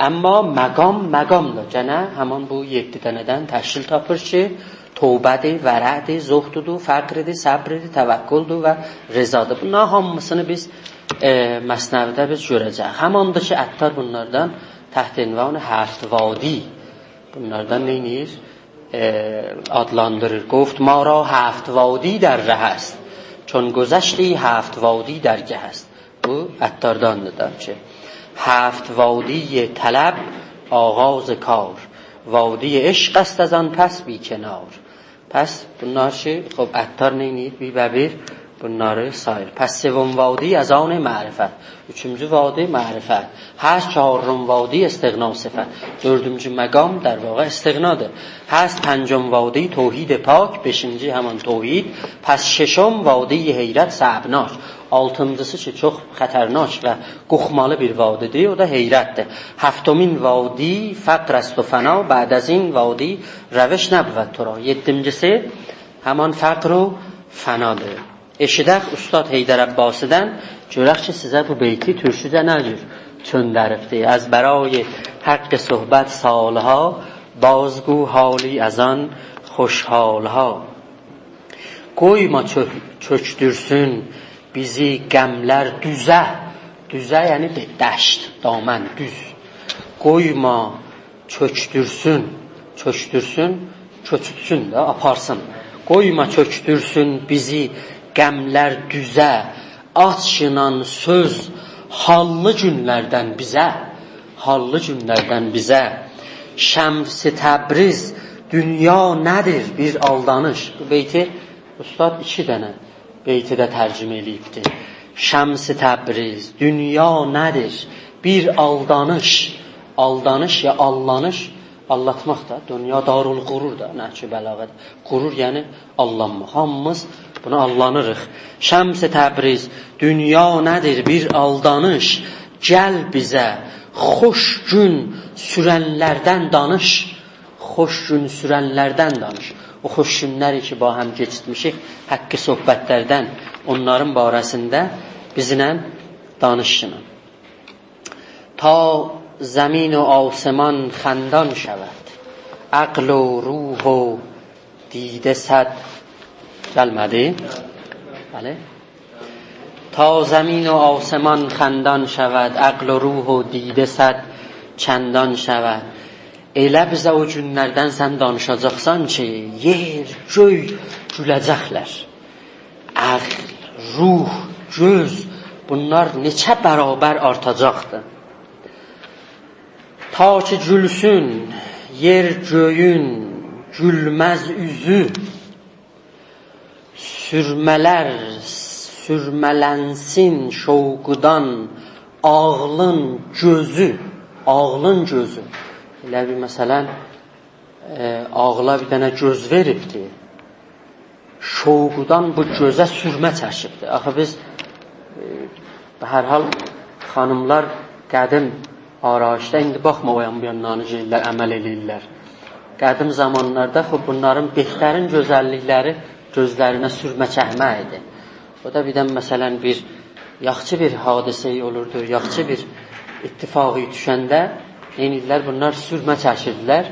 اما مقام، مقام دا گئنه همان بو یئددی دنه‌دن تشکیل تاپیر کی، توبه‌دیر، ورع‌دیر، زهدودور، فقردیر، صبردیر، توکلدور و رضادیر. بونلارین هامیسینی بیز، ائ، مثنوی‌ده بیز گؤره‌جه‌ییک. هماندیر کی، عطار بونلاردان تحت عنوان هفت وادی، بونلاردان نئینیر؟ ائ، آدلاندیریر. گفت: «ما را هفت وادی در ره است، چون گذشتی هفت وادی درگه است.» بو عطارداندیر دا کی، «هفت وادی طلب آغاز کار، وادی عشق است از آن پس بی‌کنار.» پس بونلار کی، خوب، عطار نئینیر؟ بیربه‌بیر بونلاری ساییر. پس سوم وادی از آن معرفت. اوچونجو وادی معرفت. هست چهارم وادی استغنا صفت. دؤردونجو مقام، در واقع، استغنادیر. هست پنجم وادی توحید پاک، بئشینجی همان توحید. پس ششم وادی حیرت صعبناک. آلتینجیسی کی، چوخ خطرناک و قورخمالی بیر وادی‌دیر، او دا حیرتدیر. هفتمین وادی فقر است و فنا، بعد از این وادی روش نبود تو را. یئددینجیسی همان فقر و فنادیر. ائشیدک اوستاد حیدر عباسی‌دن، گؤرک کی، سیزه بو بیتی تورکوجه نه جور چؤندریبدی. «از برای حق صحبت سال‌ها، بازگو حالی از آن خوش حال‌ها.» قویما چؤ-، چؤکدورسون بیزی غملر دوزه. دوزه، یعنی د-، دشت، دامن، دوز. قویما چؤکدورسون، چؤکدورسون، کؤچوتسون ده، آپارسین. قویما چؤکدورسون بیزی غملر دوزه، آچگینان سؤز حاللی گونلردن بیزه، حاللی گونلردن بیزه. شمس تبریز، دونیا نه‌دیر بیر آلدانیش. بو بیتی اوستاد ایکی دنه بیتی ده ترجمه ائله‌ییبدی. شمس تبریز، دونیا نه‌دیر؟ بیر آلدانیش. آلدانیش یا آللانیش، آلداتماق دا، دنیا دارالغرور دا، نهج بلاغه‌ده. غرور، یعنی آلدانماق. هامیمیز بونا آلدانیریق. شمس تبریز، دنیا نه‌دیر، بیر آلدانیش. گل بیزه خوش گون سورنلردن دانیش. خوش گون سورنلردن دانیش. او خوش گونلری کی، باهم کئچیرتمیشیک، حق صحبتلردن، اونلارین باره‌سینده بیزله دانیشسین. تا زمین و آسمان خندان شود، عقل و روح و دیده صد. گلمه‌دی؟ بلی. تا زمین و آسمان خندان شود، عقل و روح و دیده صد چندان شود. ائله بیزه او گونلردن سن دانیشاجاقسان کی، یئر، گؤی گوله‌جکلر. عقل، روح، گؤز، بونلار نئچه برابر آرتاجاقدیر. تا کی گولسون یئر گؤیون گولمز اوزو، سورمه‌لر، سورمه‌لنسین شوقدان عاغلین گؤزو، عاغلین گؤزو. ائله بیر، مثلا، ائ، عاغلا بیر دنه گؤز وئریبدی. شوقدان بو گؤزه سورمه چکیبدی. آخی بیز، ائ، به هر حال، خانیملار قدیم آرایشده، ایندی باخما او یان بو یاندان نئجه ائله‌ییرلر، عمل ائله‌ییرلر. قدیم زامانلاردا، خوب، بونلارین بهترین گؤزللیکلری گؤزلرینه سورمه چکمک ایدی. او دا بیردن، مثلا، بیر یاخشی بیر حادثه اولوردو، یاخشی بیر اتفاقی دوشنده نئینیرلر؟ بونلار سورمه چکیردیلر.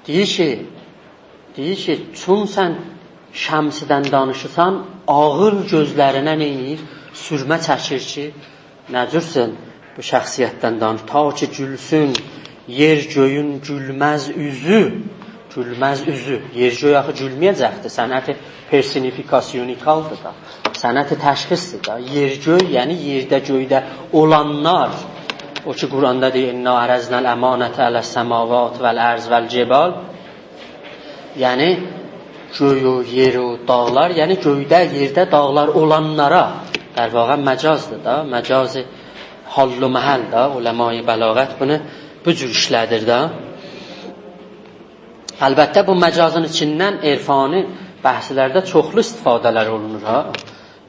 دئییر کی، دئییر کی، چون سن شمسدن دانیشیرسان، عاغل گؤزلرینه نئینیر؟ سورمه چکیر کی، نه جور سن بو شخصیتدن دانیش. تا کی گولسون یئر گؤیون گولمز اوزو، گولمز اوزو. یئر گؤی آخی گولمه‌یه‌جکدیر. صنعت پرسونیفیکاسیونیکالدیر دا. صنعت تشخیصدیر دا. یئر گؤی، یعنی یئرده گؤیده اولانلار. او کی، قرآندا دئییر: «انا عرضنا الامانة علی السماوات والارض والجبال.» یعنی، گؤی و یئر و داغلار، یعنی گؤیده، یئرده، داغلار اولانلارا، در واقع مجازدیر دا، مجاز حال و محل دا، علمای بلاغت بونو بو جور ایشله‌دیر دا. البته، بو مجازین ایچیندن عرفانی بحثلرده چوخلو استفاده‌لر اولونور ها.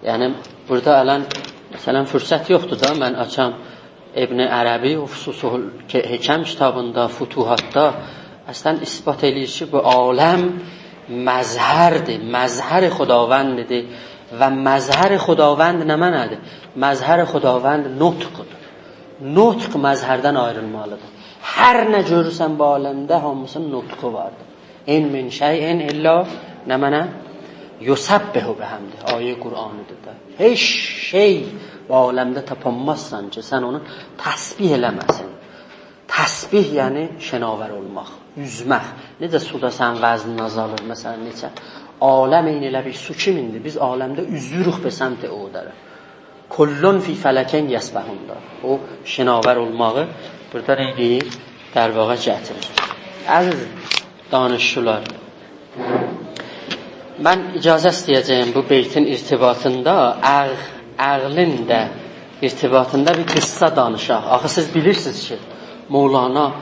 یعنی، بورادا الان، مثلا، فرصت یوخدور دا، من آچام ابن عربی، او فصوص الحکم کیتابیندا، فتوحاتدا اصلا اثبات ائله‌ییر کی، بو عالم مظهردیر، مظهر خداونددیر. و مظهر خداوند نمنه‌دیر؟ مظهر خداوند نطقدیر. نطق مظهردن آیریلمالیدیر. هر نه گؤرورسن بو عالمده، هامیسینین نطقو واردیر. «ان من شیء الا»، نمنه؟ «یسبح بحمده». آیه قرآنیدیر دا. هئچ شئی بو عالمده تاپانمازسان کی، سن اونو تسبیح ائله‌مه‌سین. تسبیح، یعنی شناور اولماق، اوزمک. نئجه سودا سنین وزنین آزالیر، مثلا، نئچه؟ عالم عین ائله بیر سو کیمین‌دیر. بیز عالمده اوزوروک به سمت او طرف. «کل فی فلک یسبحون» دا. او شناور اولماغی بورادا نه ائدیر؟ در واقع گتیریر. عزیز دانشجولار، من اجازه ایسته‌یه‌جه‌یم بو بیتین ارتباطیندا عق-، عقلین ده ارتباطیندا بیر قیسسا دانیشاق. آخی سیز بیلیرسینیز کی، مولانا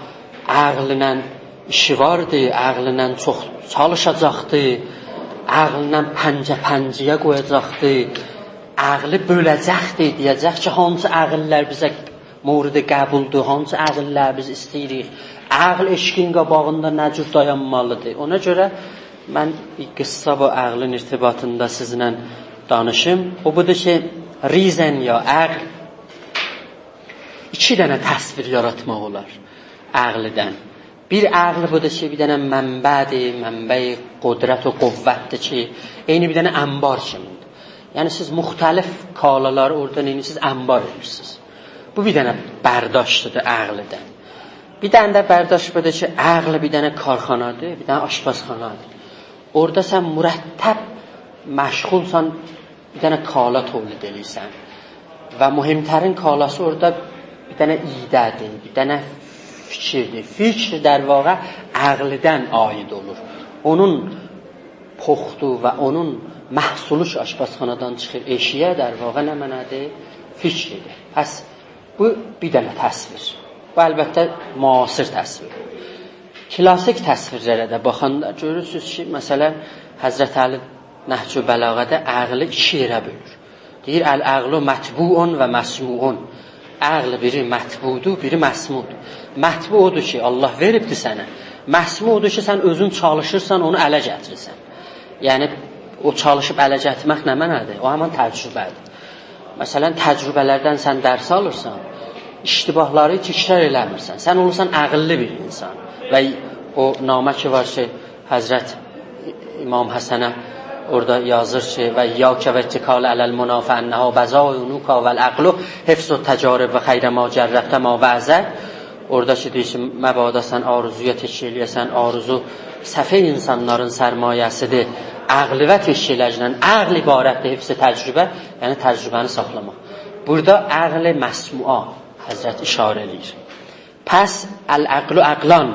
عقلله ایشی واردی، عقلله چوخ چالیشاجاقدی، عقلله پنجه-پنجه‌یه قویاجاقدی، عقلی بؤله‌جکدی، دئیه‌جک کی، هانسی عقل‌لر بیزه مورد قبولدور، هانسی عقل‌لری بیز ایسته‌ییریک. عقل عشقین قاباغیندا نه جور دایانمالیدیر؟ اونا گؤره من بیر قیسسا بو عقلین ارتباطیندا سیزله دانیشیم. او بودور کی، reason یا عقل ایکی دنه تصویر یاراتماق اولار عقلدن. بیر عقل بودور کی، بیر دنه منبع‌دیر، منبع قدرت و قوت‌دیر کی، عینی بیر دنه انبار کیمی‌دیر. یعنی سیز مختلف کالالاری اورادا نئینیرسینیز؟ انبار ائدیرسینیز. بو بیر دنه برداشتدیر عقلدن. بیر دنه ده برداشت بودور کی، عقل بیر دنه کارخانادیر، بیر دنه آشپزخانادیر. اورادا سن مرتب مشغولسان، بیر دنه کالا تولید ائله‌ییرسن. و مهم‌ترین کالاسی اورادا بیر دنه ایده‌دیر، بیر دنه فیکیردیر. فیکیر، در واقع، عقلدن عاید اولور. اونون پختو و اونون محصولو کی، آشپزخانادان چیخیر ائشییه، در واقع، نمنه‌دیر؟ فیکیردیر. پس بو بیر دنه تصویر. بو، البته، معاصر تصویر. کلاسیک تصویرلره ده باخاندا گؤرورسونوز کی، مثلا، حضرت علی نهج‌البلاغه‌ده عقلی ایکی یئره بؤلور. دئییر: «العقل مطبوع و مسموع.» عقل بیری مطبوعدور، بیری مسموعدور. مطبوع اودور کی، الله وئریبدیر سنه. مسموع اودور کی، سن اؤزون چالیشیرسان، اونو اله گتیریرسن. یعنی، او چالیشیب اله گتیرمک نه معنادیر؟ او همان تجربه‌دیر. مثلا، تجربه‌لردن سن درس آلیرسان، اشتباهلاری تکرار ائله‌میرسن. سن اولورسان عقللی بیر اینسان. و او نامه کی وار کی، حضرت امام حسنه اورادا یازیر کی: «و ایاک و اتکال علی المنی فانها بضایع نوک و العقل حفظ التجارب و خیر ما جربت ما وعظ.» اورادا کی دئییر کی، مبادا سن آرزویا تکیه ائله‌یه‌سن، آرزو سفیه اینسانلارین سرمایه‌سیدیر. عقلیوه تکیه ائله‌یه‌جکسن، عقل عبارتدیر حفظ تجربه، یعنی تجربه‌نی ساخلاماق. بورادا عقل مسموعا حضرت اشاره ائله‌ییر. پس العقل عقلان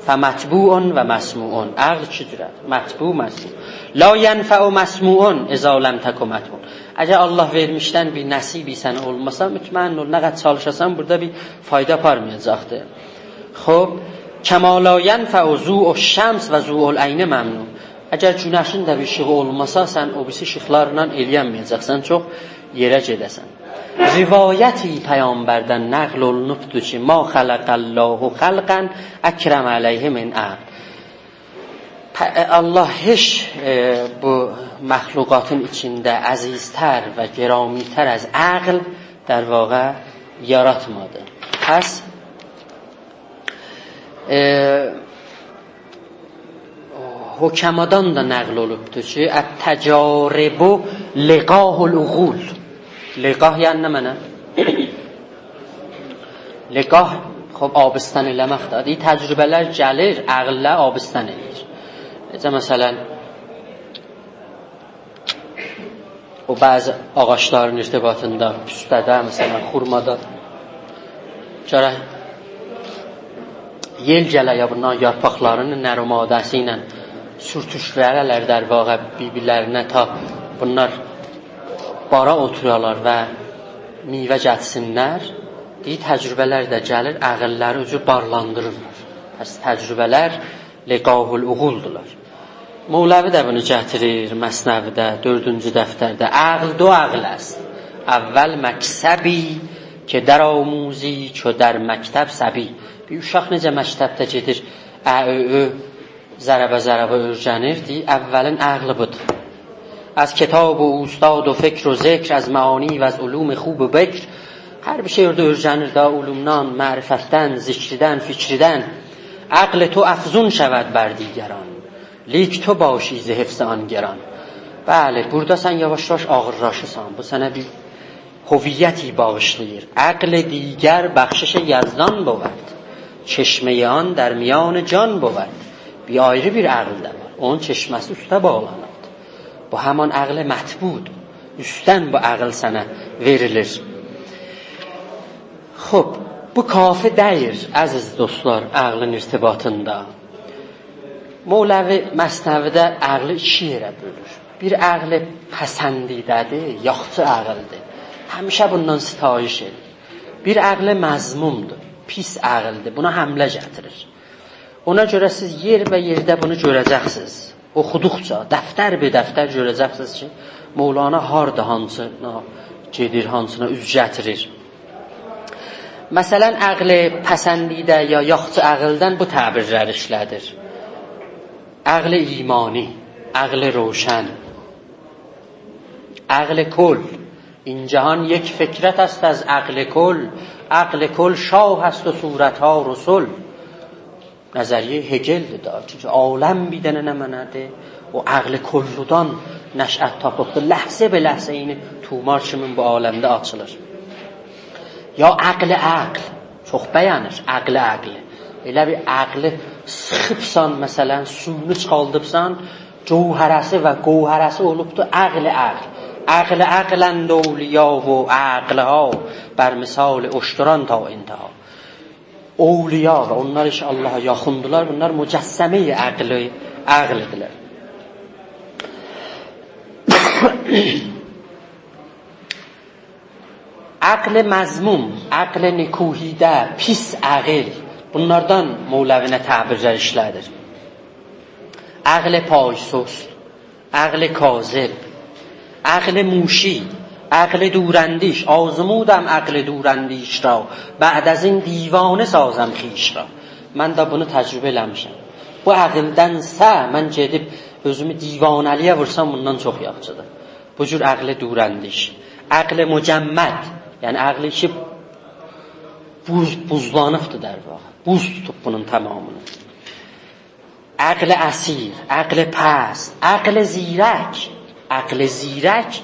فمطبوع و مسموع. عقل ایکی جوره‌دیر: مطبوع، مسموع. لا ینفع مسموع اذا لم تک مطبوع. اگر الله وئرمیشدن بیر نصیبی سنه اولماسا، مطمئن اول، نه قدر چالیشاسان، بورادا بیر فایدا آپارمایاجاقدیر. خوب، کما لا ینفع ضوء الشمس و ضوء العین ممنوع. اگر گونشین ده بیر ایشیغی اولماسا، سن او بیریسی ایشیقلارلا ائلیه‌نمیه‌جکسن چوخ یئره گئده‌سن. روایتی پیامبردن نقل اولونوبدور کی: «ما خلق الله خلقا اکرم علیه من عقل.» پ-، الله هئچ، ائ، بو مخلوقاتین ایچینده عزیزتر و گرامی‌تر از عقل، در واقع، یاراتمادی. پس، ائ، حکمادان دا نقل اولوبدور کی: «التجارب لقاح العقول.» لقاح یعنی نه معنی؟ لقاح، خوب، آبستن ائله‌مک ده. دئییر، تجربه‌لر گلیر، عقللری آبستن ائله‌ییر. نئجه، مثلا، او بعضی آغاجلارین ارتباطیندا، پوسته‌ده، مثلا، خورمادا، گرک یئل گله یا بونلارین یارپاقلارینین نر و ماده‌سی ایله سورتوشلره‌لر، در واقع، بیر-بیرلرینه، تا بونلار بارا اوتورالار و میوه گتیرسینلر. دئییر، تجربه‌لر ده گلیر، عقللری او جور بارلاندیریرلار. پس تجربه‌لر لقاح العقولدولار. مولوی ده بونو گتیریر مثنوی‌ده، دؤردونجو دفترده: «عقل دو عقل است، اول مکسبی، که درآموزی چو در مکتب صبی.» بیر اوشاق نئجه مکتبده گئدیر، ا، اؤ، اؤ، ضربه ضربه اؤیرنیر، دئییر، اوّلین عقلی بودور. از کتاب و اوستاد و فکر و ذکر، از معانی و از علوم خوب و بکر. هر بیر شئی اورادا اؤیرنیر ده، علومدان، معرفتدن، ذکردن، فکردن. عقل تو افزون شود بر دیگران، لیک تو باشی ز حفظ آن گران. بلی، بورادا سن یاواش-یاواش آغیرلاشیرسان. بو سنه بیر هویتی باغیشلاییر. «عقل دیگر بخشش یزدان بود، چشمهٔ آن در میان جان بود.» بیر آیری بیر عقل ده وار. اونون چشمه‌سی اوسته باغلانیبدیر. بو همان عقل مطبوعدور. اوستدن بو عقل سنه وئریلیر. خوب، بو کافی دئییل، عزیز دوستلار، عقلین ارتباطیندا. مولوی مثنوی‌ده عقلی ایکی یئره بؤلور. بیر عقل پسندیده‌دیر، یاخچی عقلدیر. همیشه بوندان ستایش ائدیر. بیر عقل مذمومدور، پیس عقلدیر. بونا حمله گتیریر. اونا گؤره سیز یئربه‌یئرده بونو گؤره‌جکسینیز. اوخودوقجا، دفتر به دفتر گؤره‌جکسینیز کی، مولانا هاردا هانسینا گئدیر، هانسینا اوز گتیریر. مثلا، عقل پسندیده یا یاخچی عقلدن بو تعبیرلری ایشله‌دیر: عقل ایمانی، عقل روشن، عقل کل. «این جهان یک فکرت است از عقل کل، عقل کل شاه است و صورت‌ها رسل.» نظریهٔ هگل‌دیر دا. چونکی عالم بیر دنه نمنه‌دیر؟ او عقل کلدان نشأت تاپیبدیر. لحظه به لحظه عینی طومار کیمین بو عالمده آچیلیر. یا عقل عقل. چوخ بینیر عقل عقلی. ائله بیر عقلی سیخیبسان، مثلا، سویونو چیخالدیبسان، جوهره‌سی و گوهره‌سی اولوبدور عقل عقل. «عقل عقلند اولیا و عقل‌ها، بر مثال اشتران تا انتها.» اولیا و اونلار کی، آللاها یاخیندیلار، بونلار مجسمهٔ عقل، عقلدیرلر. عقل مذموم، عقل نکوهیده، پیس عقل، بونلاردان مولوی نه تعبیرلر ایشله‌دیر؟ عقل پای‌سست، عقل کاذب، عقل موشی، عقل دوراندیش. «آزمودم عقل دوراندیش را، بعد از این دیوانه سازم خویش را.» من ده بونو تجربه ائله‌میشم. بو عقلدنسه من گئدیب اؤزومو دیوانه‌لییه وورسام، بوندان چوخ یاخشیدیر. بو جور عقل دوراندیش. عقل مجمد، یعنی عقلی کی بوز، بوزلانیبدیر در واقع. بوز توتوب بونون تمامینی. عقل اسیر، عقل پست، عقل زیرک. عقل زیرک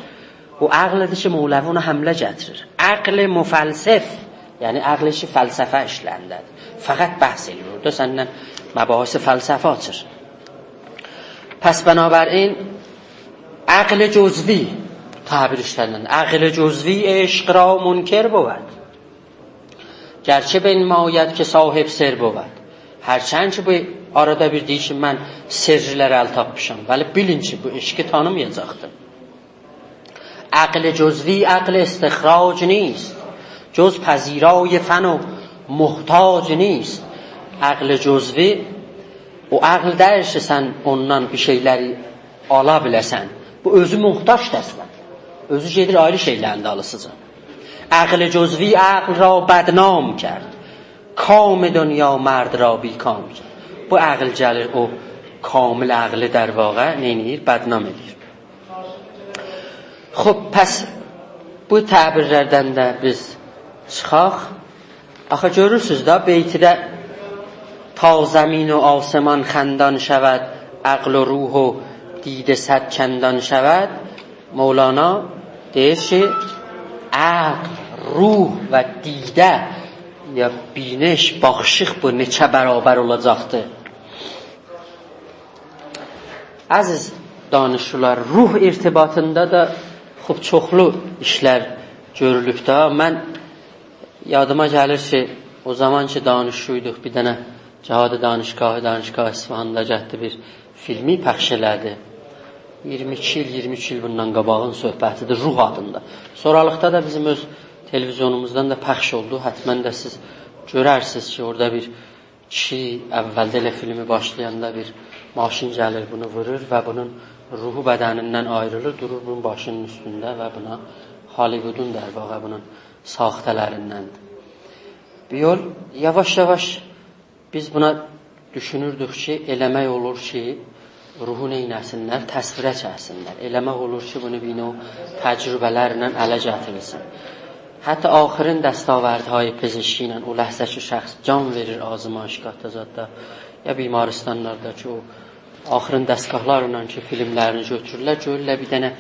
او عقلدیر کی مولوی اونا حمله گتیریر. عقل مفلسف، یعنی عقل کی فلسفه ایشله‌ینده‌دیر. فقط بحث ائله‌ییر. اورادا سنینن مباحث فلسفه آچیر. پس بنابراین عقل جزوی تعبیر ایشله‌نن. «عقل جزوی عشق را منکر بود، گرچه بنماید که صاحب سر بود.» هرچند کی بو آرادا بیر دئییر کی من سرلره ال تاپمیشام، ولی بیلین کی بو عشقی تانیمایاجاقدیر. «عقل جزوی عقل استخراج نیست، جز پذیرای فن و محتاج نیست.» عقل جزوی او عقل دئییل کی سن اوندان بیر شئیلری آلا بیله‌سن. بو اؤزو محتاجدیر اصلا. اؤزو گئدیر آیری شئیلرین دالیسیجا. «عقل جزوی عقل را بدنام کرد، کام دنیا مرد را بی‌کام کرد.» بو عقل گلیر او کامل عقلی در واقع نئینیر؟ بدنام ائدیر. خوب، پس بو تعبیرلردن ده بیز چیخاق. آخی گؤرورسوز ده، بیتیده «تا زمین و آسمان خندان شود، عقل و روح و دیده صد چندان شود.» مولانا دئییر کی عقل، روح و دیده، یا بینش، باخیشیق بو نئچه برابر اولاجاقدیر. عزیز دانشجولار، روح ارتباطیندا دا خوب چوخلو ایشلر گؤرولوب ده. من یادیما گلیر کی او زامان کی دانشجویدوق، بیر دنه جهاد دانشگاهی، دانشگاه اصفهاندا گتدی بیر فیلمی پخش ائله‌دی. اییرمی ایکی ایل، اییرمی اوچ ایل بوندان قاباغین صحبتیدیر، روح آدیندا. سونرالیقدا دا بیزیم اؤز تلویزیونوموزدان دا پخش اولدو. حتماً ده سیز گؤررسینیز کی اورادا بیر کیشی اولده ائله فیلمی باشلایاندا بیر ماشین گلیر، بونو وورور و بونون روحو بدنیندن آیریلیر، دورور بونون باشینین اوستونده و بونا هالیوودون، در واقع، بونون ساخته‌لریندندیر. بیر یول یاواش-یاواش بیز بونا دوشونوردوک کی ائله‌مک اولور کی روحو نئینه‌سینلر؟ تصویره چکسینلر. ائله‌مک اولور کی بونو بیر نوع تجربه‌لرله اله گتیرسین. حتی آخرین دستاوردهای پزشکی ایله، او لحظه کی شخص جان وئریر آزمایشگاهدا زاددا، یا بیمارستانلاردا کی او آخرین دستگاهلارلا کی فیلملرینی گؤتورورلر، گؤرورلر بیر دنه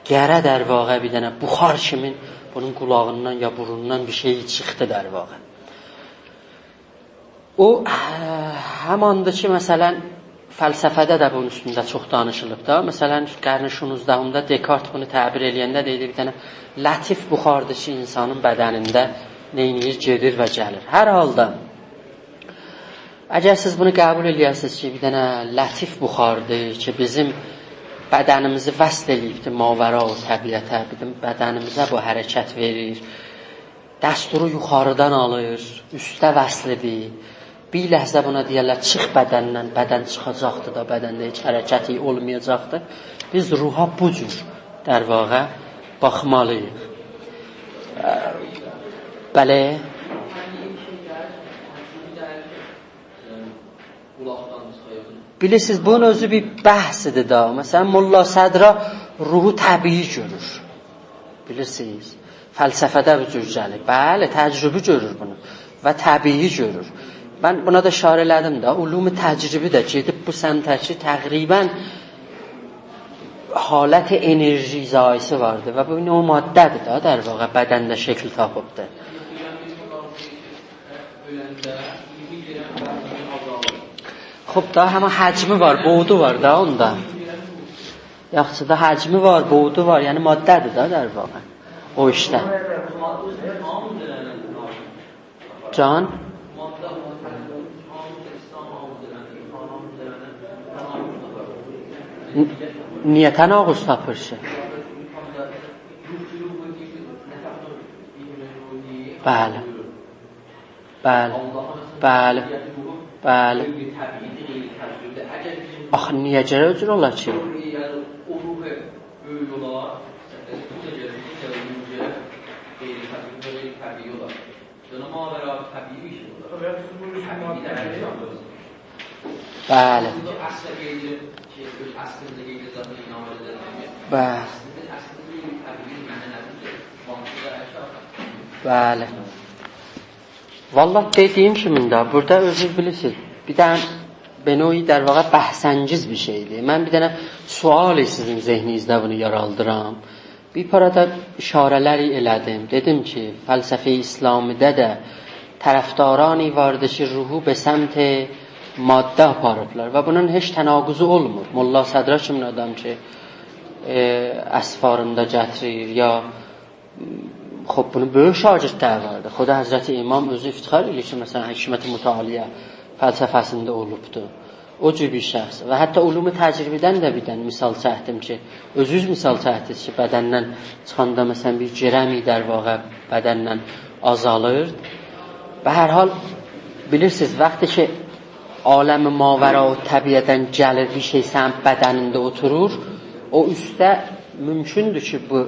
قره، در واقع، بیر دنه بخار کیمین بونون قولاغیندان یا بورنوندان بیر شئی چیخدی، در واقع. او، هه، هماندیر کی مثلاً فلسفه‌ده ده بونون اوستونده چوخ دانیشیلیب دا. مثلاً قرن شونزدهمده دکارت بونو تعبیر ائله‌ینده دئییردی، بیر دنه لطیف بخاردیر کی اینسانین بدنینده نئینیر، گئدیر و گلیر. هر حالدا اگر سیز بونو قبول ائله‌یه‌سینیز کی بیر دنه لطیف بخاردیر کی بیزیم بدنیمیزی وصل ائله‌ییبدیر ماوراء، طبیعته، بیزیم بدنیمیزه بو حرکت وئریر، دستورو یوخاریدان آلیر، اوسته وصل‌دیر. بیر لحظه بونا دئیرلر چیخ بدندن، بدن چیخاجاقدیر دا، بدنده هئچ حرکتی اولمایاجاقدیر. بیز روحا بو جور، در واقع، باخمالی‌ییق. اه، بلی. بیلیرسینیز، بونون اؤزو بیر بحث‌دیر دا. مثلاً ملا صدرا روحو طبیعی گؤرور. بیلیرسینیز، فلسفه‌ده بو جور گلیر. بلی، تجربی گؤرور بونو و طبیعی گؤرور. من بونا دا اشاره ائله‌دیم ده، علوم تجربی ده گئدیب بو سمته کی تقریباً حالت انرژی‌زایی‌سی واردی و بو نوع ماده‌دیر ده، در واقع، بدنده شکل تاپیبدی. خوب دا، همین حجمی وار، بعدی وار دا اوندا. یاخشی دا، حجمی وار، بعدی وار، یعنی ماده‌دیر دا، در واقع، او ایشده. جان؟ ن-، نییه تناقض تاپیر کی؟ بلی. بلی. آللاهین مثلا بلی. طبیعیتی، روحو بلی. غیر طبیعی‌دیر، غیر تجربی‌دیر. اگر بیزیم آخی نییه گرک او جور اولا کی؟ او روح، یعنی او روح بؤیوک اولار، مثلا، بو دا گلیر، بو دا گلیر، غیر تجربی، غیر طبیعی اولار. یعنی ماورا طبیعی بیر شئی اولار. طبیعت سونور طبیعی ده طبیعی. بلی. بو اصل غیر، شئی، اؤز اصلینده غیر ذاتی اینان ائدیلمیر. بلی. اصلینده، اصلینده غیر طبیعی معنوی‌دیر. مادی ده اشیا. بلی. والله دئدیگیم کیمی ده، بورادا اؤزونوز بیلیرسینیز، بیر دنه به نوعی در واقع بحث‌انگیز بیر شئیدیر. من بیر دنه سؤال سیزین ذهنینیزده بونو یارالدیرام. بیر پارا دا اشاره‌لر ائله‌دیم. دئدیم کی، فلسفه‌ی اسلامی‌ده ده طرفدارانی واردی کی، روحو به سمت ماده آپاریبلار و بونون هئچ تناقضی اولمور. ملا صدرا کیمین آدام کی، ائ، اسفاریندا گتیریر یا خب، بونون بؤیوک شاگردلری واردی. خود حضرت امام اؤزو افتخار ائله‌ییر کی، مثلا، حکمت متعالیه فلسفه‌سینده اولوبدو. او جور بیر شخص. و حتی علوم تجربی‌دن ده بیر دنه مثال چکدیم کی، اؤزونوز مثال چکدینیز کی، بدندن چیخاندا، مثلا، بیر گرمی در واقع بدندن آزالیر. به هر حال، بیلیرسینیز، وقتی کی، عالم ماوراءالطبیعه‌دن گلیر بیر شئی سنین بدنینده اوتورور، او اوسته ممکن‌دور کی، بو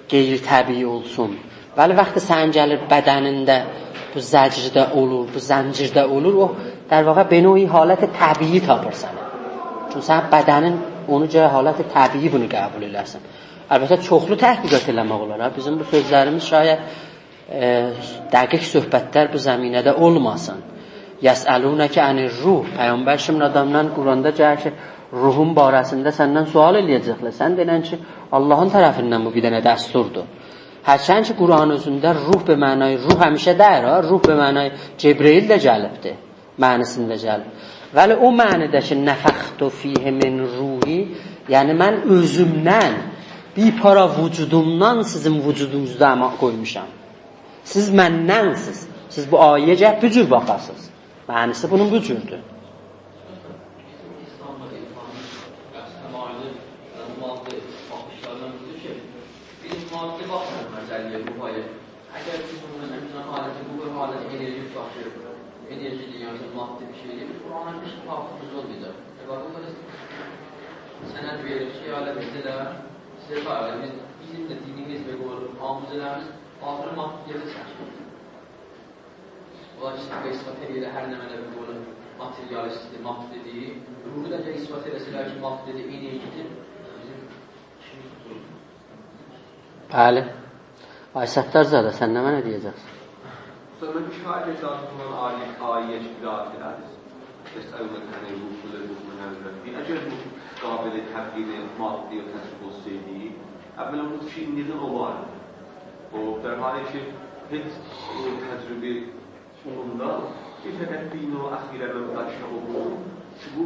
غیر طبیعی اولسون. ولی وقتی سنین گلیر بدنینده بو زجرده اولور، بو زنجیرده اولور، او در واقع به نوعی حالت طبیعی تاپیر سنی. چونکی سنین بدنین اونو گرک حالت طبیعی بونو قبول ائله‌سین. البته چوخلو تحقیقات ائله‌مک اولار ها. بیزیم بو سؤزلریمیز شاید، ائ، دقیق صحبتلر بو زمینه‌ده اولماسین. «یسألونک عن الروح». پیغمبر کیمین آدامدان قرآندا گلیر کی، روحون باره‌سینده سندن سؤال ائله‌یه‌جکلر. سن دئنن کی، آللاهین طرفیندن بو بیر دنه دستوردور. هرچند کی، قرآن اؤزونده روح به معنای روح همیشه دئییل ها، روح به معنای جبرئیل ده گلیبدیر، معنی‌سینده گلیب. ولی او معنی‌ده کی، «نفخت فیه من روحی»، یعنی من اؤزومدن، بیر پارا وجودومدان سیزین وجودونوزدا اما قویموشام. سیز مندنسیز. سیز بو آیه‌یه گرک بو جور باخاسینیز. معنی‌سی بونون بو جوردور. بیزیم ایسلامدا عرفانین بحث تمایلی، یعنی مادی باخیشلاریندان بودور کی، بیز مادی باخمیریق مسئله‌یه، روحا. اگر بیز بونو، مثلا، بیر دنه حالتی، بو بیر حالتی انرژی باخیر، انرژی دونیاسی، مادی بیر شئیدیر، بیز قرآنلا هئچ تفاوتوموز اولمایاجاق. ائ، باخین، بورادا سند وئریر کی، عالم بیزه ده، سیزه ده، بیز، بیزیم ده دینیمیز و قرآن، آموزه‌لریمیز آخیری مادی‌یته چکیلیر. اولار کی، اثبات ائله‌ییر، هر نمنه بیر قولو ماتریالیستدیر، مادی‌دیر. روحو دا اگر اثبات ائله‌سه‌لر کی، مادی‌دیر، انرژی‌دیر، بیزیم ایشیمیز قوتولور. بلی. آی ستارزاده، سن نمنه دئیه‌جکسن؟ اوستاد، من شاید ائله‌دیم بونون آیه، آیه‌یه کی، قرائت ائله‌دینیز. «یسألونک عن الروح، قل الروح من أمر ربی». اگر بو قابل تبیین مادی یا تجربه اولسایدی، اولا بو شئی ایندیدن اولاردی. او، در حالی کی، هئچ، ائ، تجربه اولوندا کی، فقط بیر نوع اخیرا من باشدا اوخودوم کی، بو،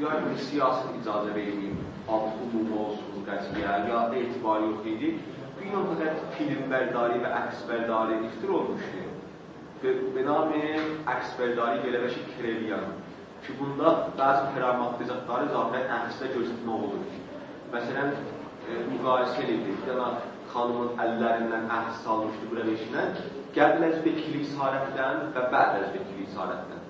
یعنی، سیاست اجازه وئرمه‌ییب، آب عمومی اولسون قضیه، یا اعتباری یوخ ایدی. بیر نوع فقط فیلم‌برداری و عکس‌برداری اختراع اولموشدو. به، به نام عکس‌برداری گله‌بشی کریلیان. کی، بوندا بعضی کراماتلی زادلاری ظاهرا عکسده گؤرستمک اولور. مثلا، ائ، مقایسه ائدیر. بیر دنه خانیمین اللریندن عکس سالمیشدی بورا ائشینه. قبل از وکیل اسارتدن و بعد از وکیل اسارتدن.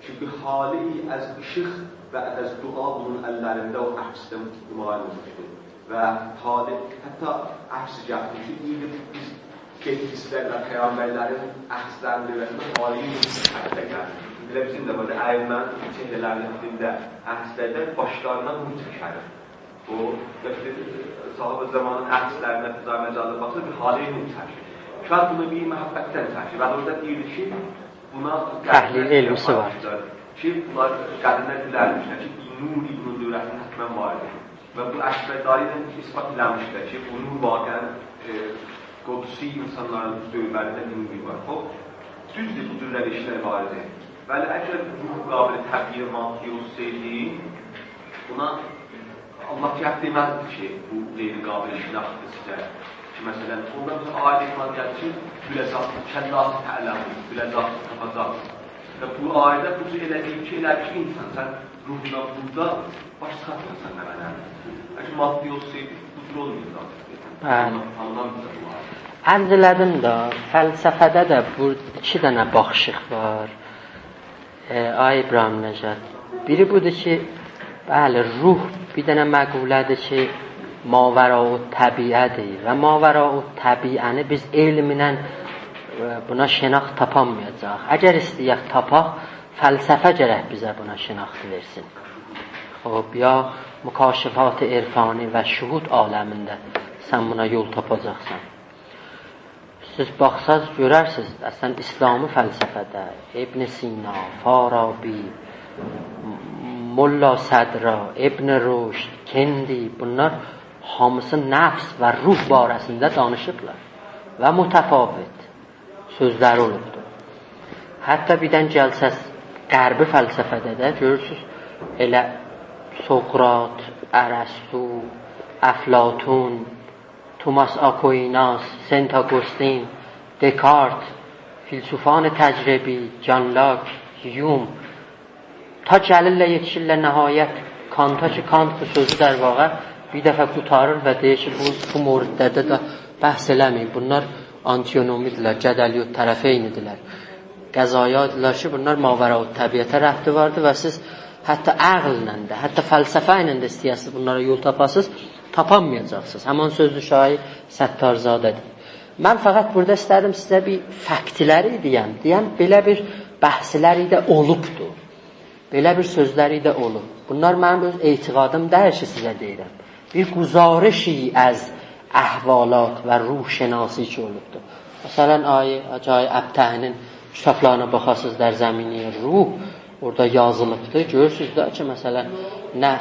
چونکی هاله‌ای از ایشیق بعد از دعا بونون اللرینده او عکسده نمایان اولموشدو. و هاله، حتی عکس گتیرمیشدی، دئییردی، بیز قدیسلر و پیغمبرلرین عکسلرینین دؤوره‌سینده هاله‌ی نور چکمکده گلیر. ائله بیزیم ده بورادا ائمه‌نین چهره‌لرینین دیبینده عکسلرده باشلارینا نور چکر. او، ایشته، صاحب زمانین عکسلرینه، فضای مجازا باخسان، بیر هاله‌ی نور چکیر. شاید بونو بیر محبتدن چکیر. و اورادا دئییردی کی، بونا تحلیل علمی‌سی وار. کی، بونلار قدیمده بیلرمیشلر کی، بیر نور بونون دؤوره‌سینده حتما وار ایدی. و بو عکس‌برداری ایله اثبات ائله‌میشلر کی، بو نور واقعا، ائ، قدسی انسانلارین دؤورلرینده بیر نور وار. او، دوزدور، بو جور روشلر وار ایدی. ولی اگر روح قابل تبیین مادی اولسایدی، بونا الله جهت دئمزدی کی، بو غیر قابل شناختدیر سیزه. کی، مثلا، اوندان سونرا آیه‌ده ایمان گلیر کی، «بله‌زاد، کلا سی‌تعلمون»، «بله‌زاد، تاپاجاق». و بو آیه‌ده بو جور ائله دئییب کی، ائله کی، انسان، سن روحونان بورادا باش چیخارتماسان نمنه‌دیر. بلکه مادی اولسایدی، بو جور اولمایاجاقدی. بلی. آنلام، آنلام بیزه بو آیه. عرض ائله‌دیم ده، فلسفه‌ده ده بو ایکی دنه باخیشیق وار. ائ، آی ابراهیم نژاد، بیری بودور کی، بلی، روح بیر دنه مقوله‌دیر کی، ماوراءالطبیعه‌دیر و ماوراءالطبیعه‌نی بیز علمله، ائ، بونا شناخت تاپانمایاجاغیق. اگر ایسته‌یک تاپاق، فلسفه گرک بیزه بونا شناختی وئرسین. خوب، یا مکاشفات عرفانی و شهود عالمینده سن بونا یول تاپاجاقسان. سیز باخساز گؤررسینیز، اصلاً اسلامی فلسفه‌ده ابن سینا، فارابی، ملا صدرا، ابن رشد، کندی، بونلار هامیسی نفس و روح باره‌سینده دانیشیبلار و متفاوت سؤزلری اولوبدور. حتی بیردن گلسز غربی فلسفه‌ده ده گؤرورسونوز، ائله سقراط، ارسطو، افلاطون، توماس آکویناس، سنت آگوستین، دکارت، فیلسوفان تجربی، جان لاک، هیوم، تا گلیرلر، یئتیشیرلر نهایت کانتا کی، کانت بو سؤزو، در واقع، بیر دفعه قوتاریر و دئییر کی، بو، بو موردلرده ده بحث ائله‌مه‌یین. بونلار آنتینومی‌دیرلر، جدلی الطرفین‌دیرلر. قضایادیرلار کی، بونلار ماوراءالطبیعته ربطی واردیر و سیز حتی عقلله ده، حتی فلسفه ایله ده ایسته‌یه‌سینیز بونلارا یول تاپاسینیز، تاپانمایاجاقسینیز. همان سؤزدور شاعر ستارزاده دئییر. من فقط بورادا ایسته‌دیم سیزه بیر فکتلری دئیم. دئیم، بئله بیر بحثلری ده اولوبدور. بئله بیر سؤزلری ده اولوب. بونلار منیم اؤز اعتقادیم دئییل کی، سیزه دئییرم. بیر گزارشی از احوالات و روح‌شناسی کی اولوبدور. مثلاً، آی، آقای ابطحی‌نین کیتابلارینا باخاسینیز، در زمینه‌ی روح، اورادا یازیلیبدیر. گؤرورسونوز ده کی، مثلاً، نه،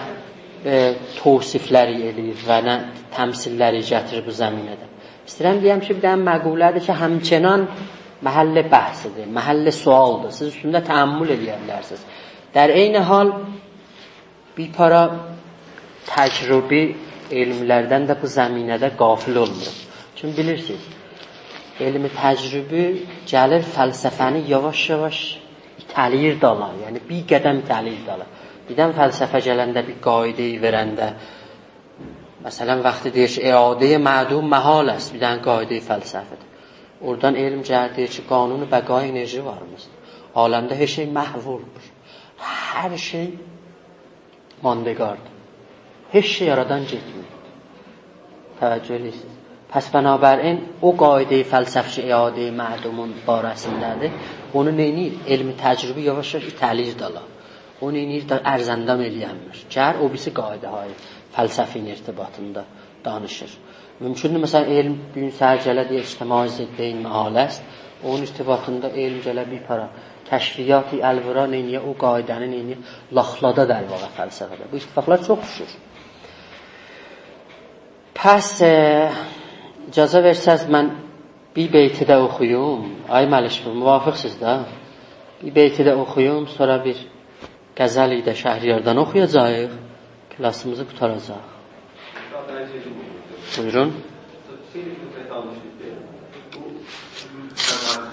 ائ، توصیفلری ائله‌ییر و نه تمثیللری گتیریر بو زمینه‌ده. ایسته‌ییرم دئیم کی، بیر دنه مقوله‌دیر کی، همچنان محل بحثدیر، محل سؤالدیر. سیز اوستونده تأمل ائله‌یه بیلرسینیز. در عین حال، بیر پارا تجربی علملردن ده بو زمینه‌ده غافل اولمور. چونکی بیلیرسینیز، علم تجربی گلیر فلسفه‌نی یاواش-یاواش ایته‌له‌ییر دالا، یعنی بیر قدم ایته‌له‌ییر دالا. بیردن فلسفه گلنده، بیر قاعده‌ای وئرنده، مثلاً، وقتی دئییر کی، اعاده‌ی معدوم محال است، بیر دنه قاعده‌ی فلسفی‌دیر. اورادان علم گلیر، دئییر کی، قانون بقای انرژی وارمیش. عالمده هر شئی محو اولمور. هر شئی ماندگاردیر. هئچ شئی آرادان گئتمیر. توجه ائدیرسینیز. پس بنابراین او قاعده‌ی فلسفی کی، اعاده‌ی معدومون باره‌سینده‌دیر، اونو نئینیر؟ علم تجربی یاواش-یاواش ایته‌له‌ییر دالا. اونو نئینیر ده، ارزندام ائلیه‌نمیر. گلیر او بیریسی قاعده‌های فلسفی‌نین ارتباطیندا دانیشیر. مومکوندور، مثلاً، علم بو گون سحر گله دئیه اجتماع ضدین محال است. اونون ارتباطیندا علم گله بیر پارا کشفیاتی ال وورا، نئینیه، او قاعده‌نی نئینیه، لاخلادا، در واقع، فلسفه‌ده. بو اتفاقلار چوخ دوشور. پس، ائ، اجازه وئرسز، من بیر بیتی ده اوخویوم. آی ملیک، بو موافقسیز ده؟ بیر بیتی ده اوخویوم، سونرا بیر غزلی ده شهریاردان اوخویاجاغیق. کلاسیمیزی قوتاراجاق. بویورون.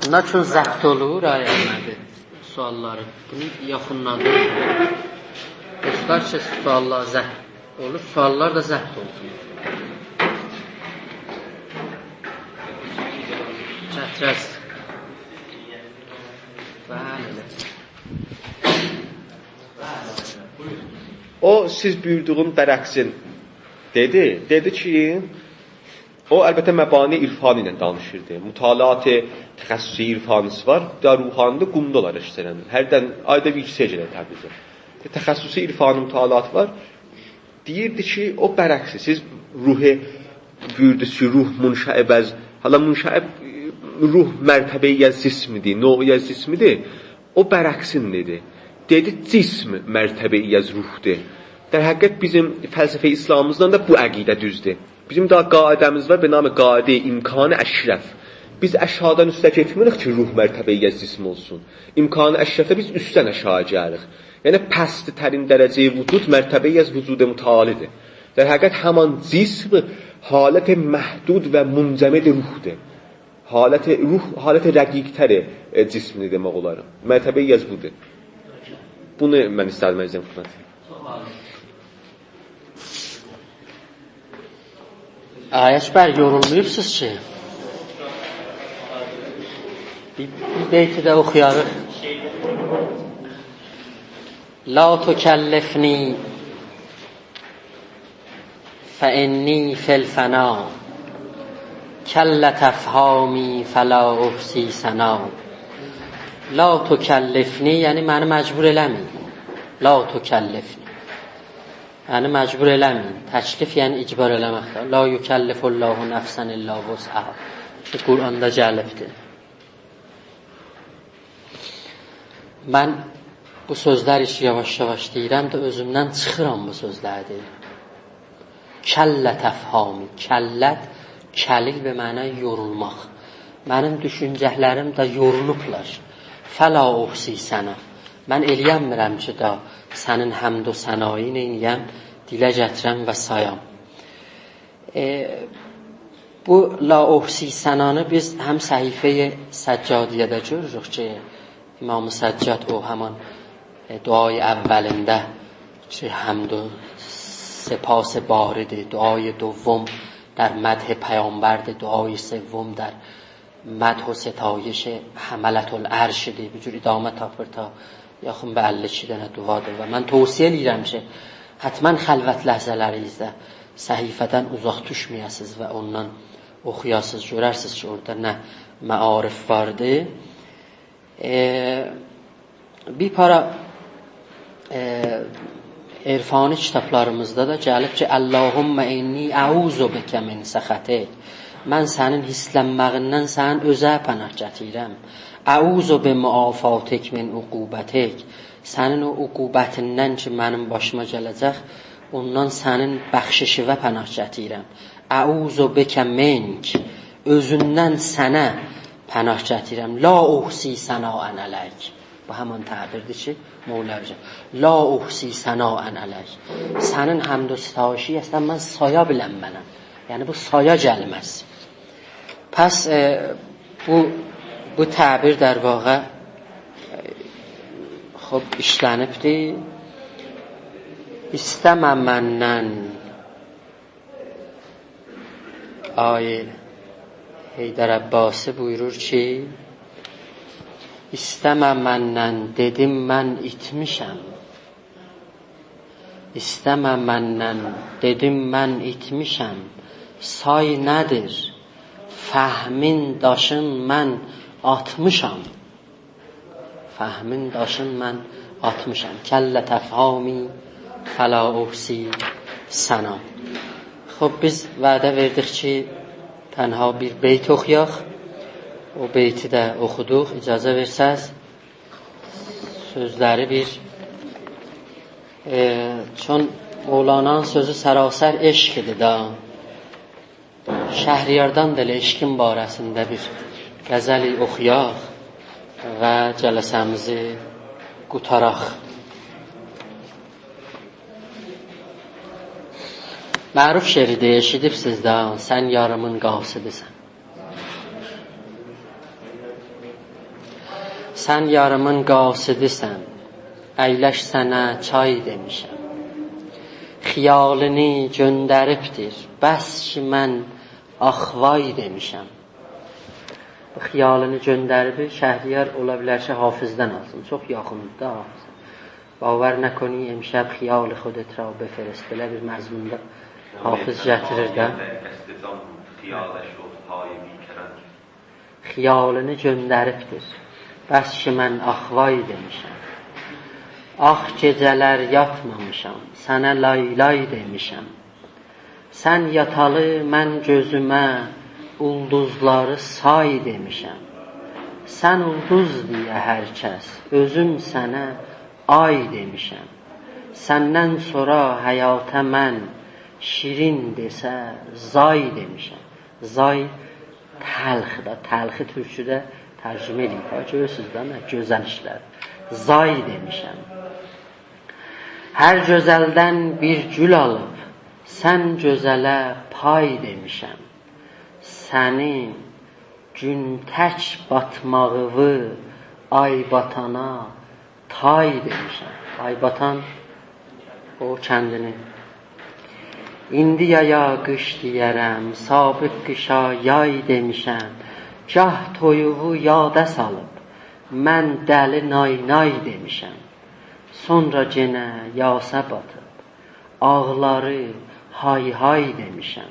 بونلار اوچون ضبط اولور، آی احمدی، سؤاللاری. بونو یاخینلادیم. دوستلار کی، سؤاللار ضبط اولور، سؤاللار دا ضبط اولسون. چترس. بلی. او سیز بویوردوغون برعکسین دئدی. دئدی کی، او البته مبانی عرفانی ایله دانیشیردی. مطالعات تخصصی عرفانی‌سی وار. دا روحانی‌دیر، قم‌دا اولار، اشترنده. هردن آیدا بیر ایکی سری گلر تبریزه. تخصصی عرفانی مطالعات وار. دئییردی کی، او برعکسی، سیز روحو بویوردونوز کی، روح منشعب از، حالا منشعب، روح مرتبه‌ای از جسمدیر، نوعی از جسمدیر. او برعکسین دئدی. دئدی، جسم مرتبه‌ای از روحدور. در حقیقت بیزیم فلسفه اسلامیمیزدان دا بو عقیده دوزدور. بیزیم داها قاعده‌میز وار، به نام قاعده‌ی امکان اشرف. بیز آشاغیدان اوسته گئتمیریک کی، روح مرتبه‌ای از جسم اولسون. امکان اشرفده بیز اوستدن آشاغی گلیریک. یعنی، پست‌ترین درجه‌ی وجود مرتبه‌ای از وجود متعالی‌دیر. در حقیقت همان جسم حالت محدود و منجمد روحدور. حالت روح، حالت رقیق‌تر، ائ، جسمدیر دئمک اولار. مرتبه‌ای از بودور. بونو من ایسته‌دیم عرض ائدیم خدمته. آی اکبر، یورولماییبسینیز کی؟ بیر، بیر بیتی ده اوخویاریق. «لا تکلفنی فإنی فی الفنا، کلت أفهامی فلا أحصی ثنا.» «لا تکلفنی»، یعنی منی مجبور ائله‌مه‌یین. «لا تکلفنی»، یعنی مجبور ائله‌مه‌یین. تکلیف، یعنی اجبار ائله‌مکدیر. «لا یکلف الله نفسا إلا وسعها» کی، قرآندا گلیبدیر. من بو سؤزلری کی یاواش-یاواش دئییرم ده، اؤزومدن چیخیرام بو سؤزلری دئییرم. «کلت أفهامی»، «کلت»، «کلیل» به معنای یورولماق. منیم دوشونجه‌لریم ده یورولوبلار. «فلا أحصی ثنا»، من ائلیه‌نمیرم کی، دا سنین حمد و ثنایین نئینییم، دیله گتیرم و سایام. ائ، بو «لا أحصی ثنا»نی بیز هم صحیفه‌ی سجادیه‌ده گؤروروک کی، امام سجاد او همان، ائ، دعای اولینده کی، حمد و سپاس باریدی، دعای دوم در مدح پیامبردی، دعای سوم در مدح و ستایش حملة العرشدی. بو جور ادامه تاپیر تا یاخین به اللی ایکی دنه دعادیر. و من توصیه ائله‌ییرم کی، حتماً خلوت لحظه‌لرینیزده صحیفه‌دن اوزاق دوشمه‌یه‌سینیز و اوندان اوخویاسینیز، گؤررسینیز کی، اورادا نه معارف واردی. ائ، بیر پارا، ائ، عرفانی کیتابلاریمیزدا دا گلیب کی، «اللهم إنی أعوذ بک من سخطک». من سنین هیرسلنمه‌ییندن سنین اؤزه پناه گتیریرم. «أعوذ بمعافاتک من عقوبتک». سنین او عقوبتیندن کی، منیم باشیما گله‌جک، اوندان سنین بخششیوه پناه گتیریرم. «أعوذ بک منک»، اؤزوندن سنه پناه گتیریرم. «لا أحصی ثناء علیک». بو همان تعبیردیر کی، مولا حاجی، «لا أحصی ثناء علیک». سنین حمد و ستایشی اصلاً من سایا بیلنمه‌رم. یعنی، بو سایا گلمز. پس، ائ، بو، بو تعبیر، در واقع، ائ، خوب ایشلنیبدیر. «ایسته‌مه مندن»، آقای حیدر عباسی بویورور کی، «ایسته‌مه مندن، دئدیم من ایتمیشم. ایسته‌مه مندن، دئدیم من ایتمیشم. سای نه‌دیر، فهمین داشین من آتمیشام. فهمین داشین من آتمیشام. کلت أفهامی فلا أحصی ثنا.» خوب، بیز وعده وئردیک کی، تنها بیر بیت اوخویاق. او بیتی ده اوخودوق، اجازه وئرسز. سؤزلری بیر، ائ، چون مولانانین سؤزو سراسر عشقدیر دا. شهریاردان دا ائله عشقین باره‌سینده بیر غزلی اوخویاق و جلسه‌میزی قوتاراق. معروف شعریدیر، ائشیدیبسیز ده: «سن یاریمین قاصدی‌سن. سن یاریمین قاصدی‌سن، اَیلش سنه چای دئمیشم. خیالینی گؤندریبدیر، بس کی من آخ وای دئمیشم.» بو «خیالینی گؤندریبدیر»، شهریار اولا بیلر کی، حافظدن آلسین. چوخ یاخیندیر دا حافظه. «باور نکنی امشب خیال خودت را بفرست»، بئله بیر مضموندا حافظ گتیریر ده. «خیالش گفت پای بی‌کران.» «خیالینی گؤندریبدیر، بس کی من آخ وای دئمیشم. آخ گئجه‌لر یاتمامیشام، سنه لای‌لای دئمیشم. سن یاتالی من گؤزومه اولدوزلاری سای دئمیشم. سن اولدوز دئیه هر کس، اؤزوم سنه آی دئمیشم. سندن سونرا حیاتا من شیرین دئسه زای دئمیشم.» زای تلخ دا، تلخی تورکوده ترجمه ائله‌ییب. باخ، گؤرورسونوز ده، نه گؤزل ایشلر. زای دئمیشم. هر گؤزلدن بیر گول آلیب، سن گؤزله پای دئمیشم. سنین گون تک باتماغیوی آی باتانا تای دئمیشم. آی باتان او کندینی. ایندی یایا قیش دئیه‌رم، سابق قیشا یای دئمیشم. گاه تویووو یادا سالیب، من دلی نای نای دئمیشم. سونرا گئنه یاسا باتیب، آغلاری های های دئمیشم.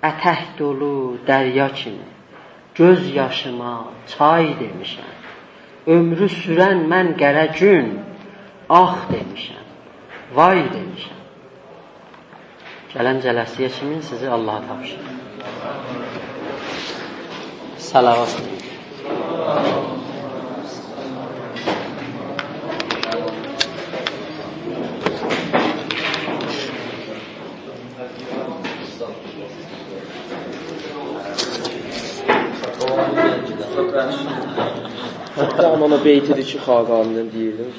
اتک دولو دریا کیمی، گؤز یاشیما چای دئمیشم. عؤمرو سورن من قره گون، آخ دئمیشم، وای دئمیشم. گلن جلسه‌یه کیمی سیزی آللاها تاپشیریرام. صلوات. تامام، او بیتی‌دیر کی، خاقانی‌دان دئییردیم.